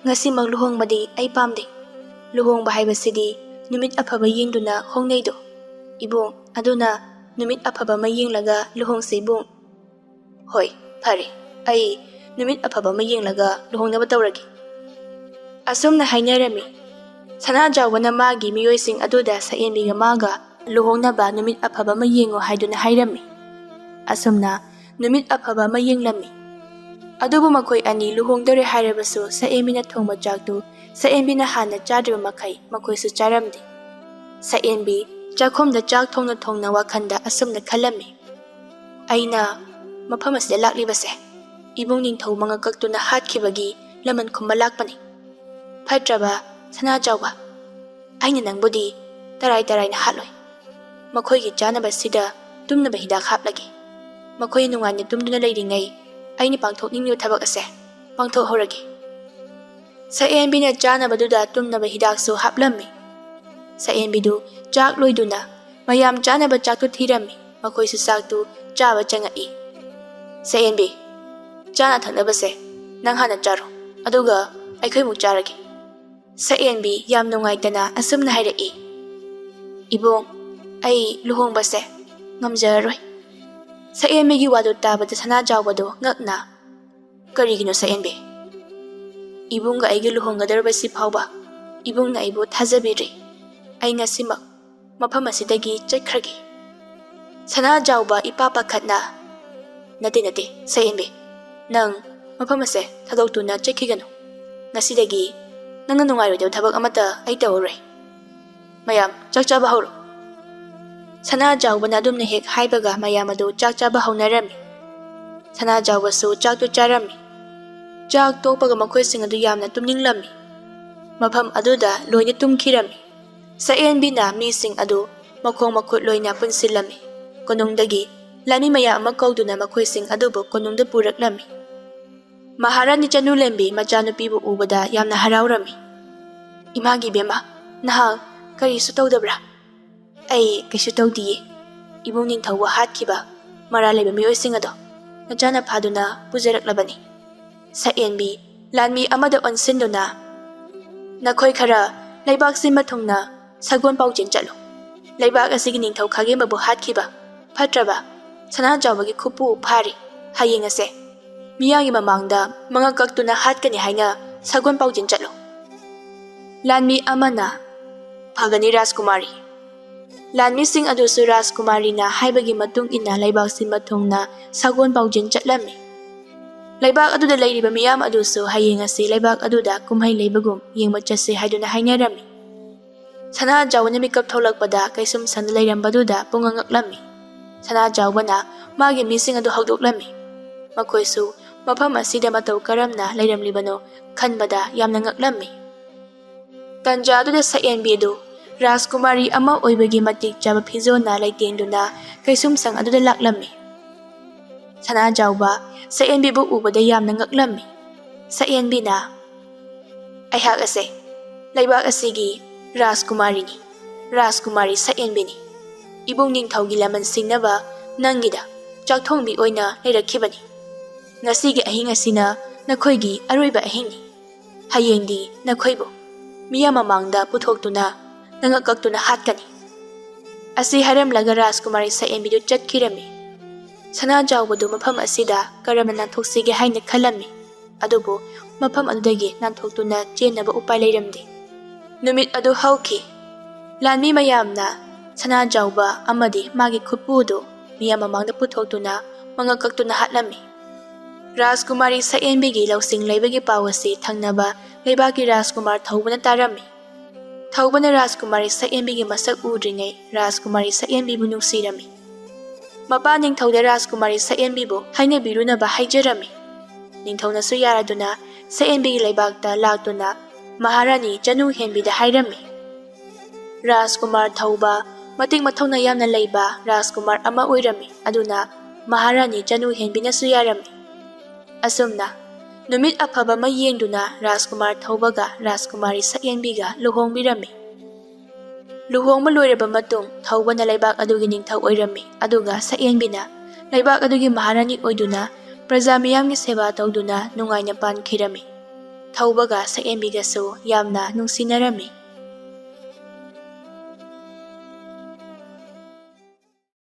ꯉꯁꯤꯃꯛ ꯂꯨꯍꯣꯡꯕꯗꯤ ꯑꯩ ꯄꯥꯝꯗꯦ꯫ ꯂꯨꯍꯣꯡꯕ ꯍꯥꯏꯕꯁꯤꯗꯤ ꯅꯨꯃꯤꯠ ꯑꯐꯕ ꯌꯦꯡꯗꯨꯅ ꯍꯣꯡꯅꯩꯗꯣ꯫ ꯏꯕꯨꯡ, ꯑꯗꯨꯅ ꯅꯨꯃꯤꯠ ꯑꯐꯕ ꯑꯃ ꯌꯦꯡꯂꯒ ꯂꯨꯍꯣꯡꯁꯦ ꯏꯕꯨꯡ"꯫ "ꯍꯣꯏ, ꯐꯔꯦ, ꯑꯩ ꯅꯨꯃꯤꯠ ꯑꯐꯕ ꯑꯃ ꯌꯦꯡꯂꯒ ꯂꯨꯍꯣꯡꯅꯕ ꯇꯧꯔꯒꯦ"꯫ ꯑꯁꯨꯝꯅ ꯍꯥꯏꯅꯔꯝꯃꯤ꯫ ꯁꯅꯥꯖꯥꯎꯕꯅ ꯃꯥꯒꯤ ꯃꯤꯑꯣꯏꯁꯤꯡ ꯑꯗꯨꯗ ꯁꯛꯍꯦꯟꯕꯤꯒ ꯃꯥꯒ ꯂꯨꯍꯣꯡꯅꯕ ꯅꯨꯃꯤꯠ ꯑꯐꯕ ꯑꯃ ꯌꯦꯡꯉꯨ ꯍꯥꯏꯗꯨꯅ ꯍꯥꯏꯔꯝꯃꯤ꯫ ꯑꯁꯨꯝꯅ ꯅꯨꯃꯤꯠ ꯑꯐꯕ ꯑꯃ ꯌꯦꯡꯂꯝꯃꯤ꯫ ꯑꯗꯨꯕꯨ ꯃꯈꯣꯏ ꯑꯅꯤ ꯂꯨꯍꯣꯡꯗꯣꯔꯦ ꯍꯥꯏꯔꯕꯁꯨ ꯁꯛꯍꯦꯟꯕꯤꯅ ꯊꯣꯡꯕ ꯆꯥꯛꯇꯨ ꯁꯛꯍꯦꯟꯕꯤꯅ ꯍꯥꯟꯅ ꯆꯥꯗ꯭ꯔꯤꯕ ꯃꯈꯩ ꯃꯈꯣꯏꯁꯨ ꯆꯥꯔꯝꯗꯦ꯫ ꯁꯛꯍꯦꯟꯕꯤ ꯆꯥꯛꯈꯨꯝꯗ ꯆꯥꯛ ꯊꯣꯡꯅ ꯊꯣꯡꯅ ꯋꯥꯈꯜꯗ ꯑꯁꯨꯝꯅ ꯈꯜꯂꯝꯃꯤ, "ꯑꯩꯅ ꯃꯐꯝ ꯑꯁꯤꯗ ꯂꯥꯛꯂꯤꯕꯁꯦ ꯏꯕꯨꯡ ꯅꯤꯡꯊꯧ ꯃꯉꯛ ꯀꯛꯇꯨꯅ ꯍꯥꯠꯈꯤꯕꯒꯤ ꯂꯃꯟ ꯈꯨꯝꯕ ꯂꯥꯛꯄꯅꯤ꯫ ꯐꯠꯇ꯭ꯔꯕ ꯁꯅꯥꯖꯥꯎꯕ, ꯑꯩꯅ ꯅꯪꯕꯨꯗꯤ ꯇꯔꯥꯏ ꯇꯔꯥꯏꯅ ꯍꯥꯠꯂꯣꯏ꯫ ꯃꯈꯣꯏꯒꯤ ꯆꯥꯅꯕꯁꯤꯗ ꯇꯨꯝꯅꯕ ꯍꯤꯗꯥꯛ ꯍꯥꯞꯂꯒꯦ꯫ ꯃꯈꯣꯏ ꯅꯨꯡꯉꯥꯏꯅ ꯇꯨꯝꯗꯨꯅ ꯂꯩꯔꯤꯉꯩ ꯑꯩꯅ ꯄꯥꯡꯊꯣꯛꯅꯤꯡꯂꯤꯕ ꯊꯕꯛ ꯑꯁꯦ ꯄꯥꯡꯊꯣꯛꯍꯧꯔꯒꯦ"꯫ ꯁꯛꯍꯦꯟꯕꯤꯅ ꯆꯥꯅꯕꯗꯨꯗ ꯇꯨꯝꯅꯕ ꯍꯤꯗꯥꯛꯁꯨ ꯍꯥꯞꯂꯝꯃꯤ꯫ ꯁꯛꯍꯦꯟꯕꯤꯗꯨ ꯆꯥꯛ ꯂꯣꯏꯗꯨꯅ ꯃꯌꯥꯝ ꯆꯥꯅꯕ ꯆꯥꯛꯇꯨ ꯊꯤꯔꯝꯃꯤ꯫ ꯃꯈꯣꯏꯁꯨ ꯆꯥꯛꯇꯨ ꯆꯥꯕ ꯆꯪꯉꯛꯏ꯫ "ꯁꯛꯍꯦꯟꯕꯤ, ꯆꯥꯅ ꯊꯛꯅꯕꯁꯦ ꯅꯪ ꯍꯥꯟꯅ ꯆꯥꯔꯣ, ꯑꯗꯨꯒ ꯑꯩꯈꯣꯏꯃꯨꯛ ꯆꯥꯔꯒꯦ"꯫ ꯁꯛꯍꯦꯟꯕꯤ ꯌꯥꯝ ꯅꯨꯡꯉꯥꯏꯇꯅ ꯑꯁꯨꯝꯅ ꯍꯥꯏꯔꯛꯏ, "ꯏꯕꯨꯡ, ꯑꯩ ꯂꯨꯍꯣꯡꯕꯁꯦ ꯉꯝꯖꯔꯔꯣꯏ"꯫ ꯁꯛꯍꯦꯟꯕꯤꯒꯤ ꯋꯥꯗꯨ ꯇꯥꯕꯗ ꯁꯅꯥꯖꯥꯎꯕꯗꯨ ꯉꯛꯅ, "ꯀꯔꯤꯒꯤꯅꯣ ꯁꯛꯍꯦꯟꯕꯤ? ꯏꯕꯨꯡꯒ ꯑꯩꯒ ꯂꯨꯍꯣꯡꯒꯗꯧꯔꯕꯁꯤ ꯐꯥꯎꯕ ꯏꯕꯨꯡꯅ ꯑꯩꯕꯨ ꯊꯥꯖꯕꯤꯔꯦ꯫ ꯑꯩ ꯉꯁꯤꯃꯛ ꯃꯐꯝ ꯑꯁꯤꯗꯒꯤ ꯆꯠꯈ꯭ꯔꯒꯦ꯫ ꯁꯅꯥꯖꯥꯎꯕ ꯏꯄꯥ ꯄꯥꯈꯠꯅ, "ꯅꯠꯇꯦ, ꯅꯠꯇꯦ, ꯁꯛꯍꯦꯟꯕꯤ, ꯅꯪ ꯃꯐꯝ ꯑꯁꯦ ꯊꯥꯗꯣꯛꯇꯨꯅ ꯆꯠꯈꯤꯒꯅꯨ꯫ ꯉꯁꯤꯗꯒꯤ ꯅꯪꯅ ꯅꯨꯡꯉꯥꯏꯔꯣꯏꯗꯕ ꯊꯕꯛ ꯑꯃꯠꯇ ꯑꯩ ꯇꯧꯔꯔꯣꯏ꯫ ꯃꯌꯥꯝ ꯆꯥꯛ ꯆꯥꯕ ꯍꯧꯔꯣ꯫" ꯁꯅꯥꯖꯥꯎꯕꯅ ꯑꯗꯨꯝꯅ ꯍꯦꯛ ꯍꯥꯏꯕꯒ ꯃꯌꯥꯝ ꯑꯗꯨ ꯆꯥꯛ ꯆꯥꯕ ꯍꯧꯅꯔꯝꯃꯤ꯫ ꯁꯅꯥꯖꯥꯎꯕꯁꯨ ꯆꯥꯛꯇꯨ ꯆꯥꯔꯝꯃꯤ꯫ ꯆꯥꯛ ꯇꯣꯛꯄꯒ ꯃꯈꯣꯏꯁꯤꯡ ꯑꯗꯨ ꯌꯥꯝꯅ ꯇꯨꯝꯅꯤꯡꯂꯝꯃꯤ꯫ ꯃꯐꯝ ꯑꯗꯨꯗ ꯂꯣꯏꯅ ꯇꯨꯝꯈꯤꯔꯝꯃꯤ꯫ ꯁꯛꯍꯦꯟꯕꯤꯅ ꯃꯤꯁꯤꯡ ꯑꯗꯨ ꯃꯈꯣꯡ ꯃꯈꯨꯠ ꯂꯣꯏꯅ ꯄꯨꯟꯁꯤꯜꯂꯝꯃꯤ꯫ ꯀꯣꯅꯨꯡꯗꯒꯤ ꯂꯥꯟꯃꯤ ꯃꯌꯥꯝ ꯑꯃ ꯀꯧꯗꯨꯅ ꯃꯈꯣꯏꯁꯤꯡ ꯑꯗꯨꯕꯨ ꯀꯣꯅꯨꯡꯗ ꯄꯨꯔꯛꯂꯝꯃꯤ꯫ ꯃꯍꯥꯔꯥꯅꯤ ꯆꯅꯨꯂꯦꯝꯕꯤ ꯃꯆꯥꯅꯨꯄꯤꯕꯨ ꯎꯕꯗ ꯌꯥꯝꯅ ꯍꯔꯥꯎꯔꯝꯃꯤ꯫ "ꯏꯃꯥꯒꯤ ꯏꯕꯦꯝꯃ, ꯅꯍꯥꯛ ꯀꯔꯤꯁꯨ ꯇꯧꯗꯕ꯭ꯔꯥ?" "ꯑꯩ ꯀꯩꯁꯨ ꯇꯧꯗꯤꯌꯦ꯫ ꯏꯕꯨꯡ ꯅꯤꯡꯊꯧꯕꯨ ꯍꯥꯠꯈꯤꯕ ꯃꯔꯥꯜ ꯂꯩꯕ ꯃꯤꯑꯣꯏꯁꯤꯡ ꯑꯗꯣ ꯅꯆꯥꯅ ꯐꯥꯗꯨꯅ ꯄꯨꯖꯔꯛꯂꯕꯅꯤ꯫" ꯁꯛꯍꯦꯟꯕꯤ ꯂꯥꯟꯃꯤ ꯑꯃꯗ ꯑꯣꯟꯁꯤꯟꯗꯨꯅ, "ꯅꯈꯣꯏ ꯈꯔ ꯂꯩꯕꯥꯛ ꯁꯤꯟꯕ ꯊꯨꯡꯅ ꯁꯒꯣꯜ ꯄꯥꯎꯖꯦꯜ ꯆꯠꯂꯨ꯫ ꯂꯩꯕꯥꯛ ꯑꯁꯤꯒꯤ ꯅꯤꯡꯊꯧ ꯈꯥꯒꯦꯝꯕꯕꯨ ꯍꯥꯠꯈꯤꯕ ꯐꯠꯇ꯭ꯔꯕ ꯁꯅꯥꯖꯥꯎꯕꯒꯤ ꯈꯨꯄꯨ ꯐꯥꯔꯦ꯫ ꯍꯌꯦꯡ ꯑꯁꯦ ꯃꯤꯌꯥꯝꯒꯤ ꯃꯃꯥꯡꯗ ꯃꯉꯛ ꯀꯛꯇꯨꯅ ꯍꯥꯠꯀꯅꯤ ꯍꯥꯏꯅ ꯁꯒꯣꯜ ꯄꯥꯎꯖꯦꯜ ꯆꯠꯂꯨ꯫" ꯂꯥꯟꯃꯤ ꯑꯃꯅ, "ꯐꯒꯅꯤ ꯔꯥꯖꯀꯨꯃꯥꯔꯤ꯫" ꯂꯥꯟꯃꯤꯁꯤꯡ ꯑꯗꯨꯁꯨ ꯔꯥꯖꯀꯨꯃꯥꯔꯤꯅ ꯍꯥꯏꯕꯒꯤ ꯃꯇꯨꯡ ꯏꯟꯅ ꯂꯩꯕꯥꯛ ꯁꯤꯟꯕ ꯊꯨꯡꯅ ꯁꯒꯣꯜ ꯄꯥꯎꯖꯦꯜ ꯆꯠꯂꯝꯃꯤ꯫ ꯂꯩꯕꯥꯛ ꯑꯗꯨꯗ ꯂꯩꯔꯤꯕ ꯃꯤꯌꯥꯝ ꯑꯗꯨꯁꯨ ꯍꯌꯦꯡ ꯑꯁꯤ ꯂꯩꯕꯥꯛ ꯑꯗꯨꯗ ꯀꯨꯝꯍꯩ ꯂꯩꯕꯒꯨꯝ ꯌꯦꯡꯕ ꯆꯠꯁꯤ ꯍꯥꯏꯗꯨꯅ ꯍꯥꯏꯅꯔꯝꯃꯤ꯫ ꯁꯅꯥꯖꯥꯎꯕꯅ ꯃꯤꯀꯞ ꯊꯣꯛꯂꯛꯄꯗ ꯀꯩꯁꯨꯝꯁꯪꯗ ꯂꯩꯔꯝꯕꯗꯨꯗ ꯄꯨꯡꯉꯛ ꯉꯛꯂꯝꯃꯤ꯫ ꯁꯅꯥꯖꯥꯎꯕꯅ ꯃꯥꯒꯤ ꯃꯤꯁꯤꯡ ꯑꯗꯨ ꯍꯧꯗꯣꯛꯂꯝꯃꯤ꯫ ꯃꯈꯣꯏꯁꯨ ꯃꯐꯝ ꯑꯁꯤꯗ ꯃꯇꯧ ꯀꯔꯝꯅ ꯂꯩꯔꯝꯂꯤꯕꯅꯣ ꯈꯟꯕꯗ ꯌꯥꯝꯅ ꯉꯛꯂꯝꯃꯤ꯫ ꯇꯟꯖꯥ ꯑꯗꯨꯗ ꯁꯛꯍꯦꯟꯕꯤ ꯑꯗꯨ ꯔꯥꯖꯀꯨꯃꯥꯔꯤ ꯑꯃ ꯑꯣꯏꯕꯒꯤ ꯃꯇꯤꯛ ꯆꯥꯕ ꯐꯤꯖꯣꯜꯅ ꯂꯩꯇꯦꯡꯗꯨꯅ ꯀꯩꯁꯨꯝꯁꯪ ꯑꯗꯨꯗ ꯂꯥꯛꯂꯝꯃꯤ꯫ ꯁꯅꯥꯖꯥꯎꯕ ꯁꯛꯍꯦꯟꯕꯤꯕꯨ ꯎꯕꯗ ꯌꯥꯝꯅ ꯉꯛꯂꯝꯃꯤ꯫ ꯁꯛꯍꯦꯟꯕꯤꯅ, "ꯑꯩꯍꯥꯛ ꯑꯁꯦ ꯂꯩꯕꯥꯛ ꯑꯁꯤꯒꯤ ꯔꯥꯖꯀꯨꯃꯥꯔꯤꯅꯤ, ꯔꯥꯖꯀꯨꯃꯥꯔꯤ ꯁꯛꯍꯦꯟꯕꯤꯅꯤ꯫ ꯏꯕꯨꯡ ꯅꯤꯡꯊꯧꯒꯤ ꯂꯃꯟ ꯁꯤꯡꯅꯕ ꯅꯪꯒꯤꯗ ꯆꯥꯛꯊꯣꯡꯕꯤ ꯑꯣꯏꯅ ꯂꯩꯔꯛꯈꯤꯕꯅꯤ꯫ ꯉꯁꯤꯒꯤ ꯑꯍꯤꯡ ꯑꯁꯤꯅ ꯅꯈꯣꯏꯒꯤ ꯑꯔꯣꯏꯕ ꯑꯍꯤꯡꯅꯤ꯫ ꯍꯌꯦꯡꯗꯤ ꯅꯈꯣꯏꯕꯨ ꯃꯤꯌꯥꯝ ꯃꯃꯥꯡꯗ ꯄꯨꯊꯣꯛꯇꯨꯅ ꯅꯉꯛ ꯀꯛꯇꯨꯅ ꯍꯥꯠꯀꯅꯤ꯫" ꯑꯁꯤ ꯍꯥꯏꯔꯝꯂꯒ ꯔꯥꯖꯀꯨꯃꯥꯔꯤ ꯁꯛꯍꯦꯟꯕꯤꯗꯨ ꯆꯠꯈꯤꯔꯝꯃꯤ꯫ ꯁꯅꯥꯖꯥꯎꯕꯗꯨ ꯃꯐꯝ ꯑꯁꯤꯗ ꯀꯔꯝꯅ ꯅꯥꯟꯊꯣꯛꯁꯤꯒꯦ ꯍꯥꯏꯅ ꯈꯜꯂꯝꯃꯤ꯫ ꯑꯗꯨꯕꯨ ꯃꯐꯝ ꯑꯗꯨꯗꯒꯤ ꯅꯥꯟꯊꯣꯛꯇꯨꯅ ꯆꯦꯟꯅꯕ ꯎꯄꯥꯏ ꯂꯩꯔꯝꯗꯦ꯫ ꯅꯨꯃꯤꯠ ꯑꯗꯨ ꯍꯧꯈꯤ꯫ ꯂꯥꯟꯃꯤ ꯃꯌꯥꯝꯅ ꯁꯅꯥꯖꯥꯎꯕ ꯑꯃꯗꯤ ꯃꯥꯒꯤ ꯈꯨꯠꯄꯨꯗꯨ ꯃꯤꯌꯥꯝ ꯃꯃꯥꯡꯗ ꯄꯨꯊꯣꯛꯇꯨꯅ ꯃꯉꯛ ꯀꯛꯇꯨꯅ ꯍꯥꯠꯂꯝꯃꯤ꯫ ꯔꯥꯖꯀꯨꯃꯥꯔꯤ ꯁꯛꯍꯦꯟꯕꯤꯒꯤ ꯂꯧꯁꯤꯡ ꯂꯩꯕꯒꯤ ꯄꯥꯎ ꯑꯁꯤ ꯊꯪꯅꯕ ꯂꯩꯕꯥꯛꯀꯤ ꯔꯥꯖꯀꯨꯃꯥꯔ ꯊꯧꯕꯅ ꯇꯥꯔꯝꯃꯤ꯫ ꯊꯧꯕꯅ ꯔꯥꯖꯀꯨꯃꯥꯔꯤ ꯁꯛꯍꯦꯟꯕꯤꯒꯤ ꯃꯁꯛ ꯎꯗ꯭ꯔꯤꯉꯩ ꯔꯥꯖꯀꯨꯃꯥꯔꯤ ꯁꯛꯍꯦꯟꯕꯤꯕꯨ ꯅꯨꯡꯁꯤꯔꯝꯃꯤ꯫ ꯃꯄꯥ ꯅꯤꯡꯊꯧꯗ ꯔꯥꯖꯀꯨꯃꯥꯔꯤ ꯁꯛꯍꯦꯟꯕꯤꯕꯨ ꯍꯥꯏꯅꯕꯤꯔꯨꯅꯕ ꯍꯥꯏꯖꯔꯝꯃꯤ꯫ ꯅꯤꯡꯊꯧꯅꯁꯨ ꯌꯥꯔꯗꯨꯅ ꯁꯛꯍꯦꯟꯕꯤꯒꯤ ꯂꯩꯕꯥꯛꯇ ꯂꯥꯛꯇꯨꯅ ꯃꯍꯥꯔꯥꯅꯤ ꯆꯅꯨ ꯍꯦꯟꯕꯤꯗ ꯍꯥꯏꯔꯝꯃꯤ꯫ ꯔꯥꯖꯀꯨꯃꯥꯔ ꯊꯧꯕ ꯃꯇꯤꯛ ꯃꯊꯧꯅꯥ ꯌꯥꯝꯅ ꯂꯩꯕ ꯔꯥꯖꯀꯨꯃꯥꯔ ꯑꯃ ꯑꯣꯏꯔꯝꯃꯤ꯫ ꯑꯗꯨꯅ ꯃꯍꯥꯔꯥꯅꯤ ꯆꯅꯨ ꯍꯦꯟꯕꯤꯅꯁꯨ ꯌꯥꯔꯝꯃꯤ꯫ ꯑꯁꯨꯝꯅ ꯅꯨꯃꯤꯠ ꯑꯐꯕ ꯑꯃ ꯌꯦꯡꯗꯨꯅ ꯔꯥꯖꯀꯨꯃꯥꯔ ꯊꯧꯕꯒ ꯔꯥꯖꯀꯨꯃꯥꯔꯤ ꯁꯛꯍꯦꯟꯕꯤꯒ ꯂꯨꯍꯣꯡꯕꯤꯔꯝꯃꯤ꯫ ꯂꯨꯍꯣꯡꯕ ꯂꯣꯏꯔꯕ ꯃꯇꯨꯡ ꯊꯧꯕꯅ ꯂꯩꯕꯥꯛ ꯑꯗꯨꯒꯤ ꯅꯤꯡꯊꯧ ꯑꯣꯏꯔꯝꯃꯤ, ꯑꯗꯨꯒ ꯁꯛꯍꯦꯟꯕꯤꯅ ꯂꯩꯕꯥꯛ ꯑꯗꯨꯒꯤ ꯃꯍꯥꯔꯥꯅꯤ ꯑꯣꯏꯗꯨꯅ ꯄ꯭ꯔꯖꯥ ꯃꯤꯌꯥꯝꯒꯤ ꯁꯦꯕꯥ ꯇꯧꯗꯨꯅ ꯅꯨꯡꯉꯥꯏꯅ ꯄꯥꯟꯈꯤꯔꯝꯃꯤ꯫ ꯊꯧꯕꯒ ꯁꯛꯍꯦꯟꯕꯤꯒꯁꯨ ꯌꯥꯝꯅ ꯅꯨꯡꯁꯤꯅꯔꯝꯃꯤ꯫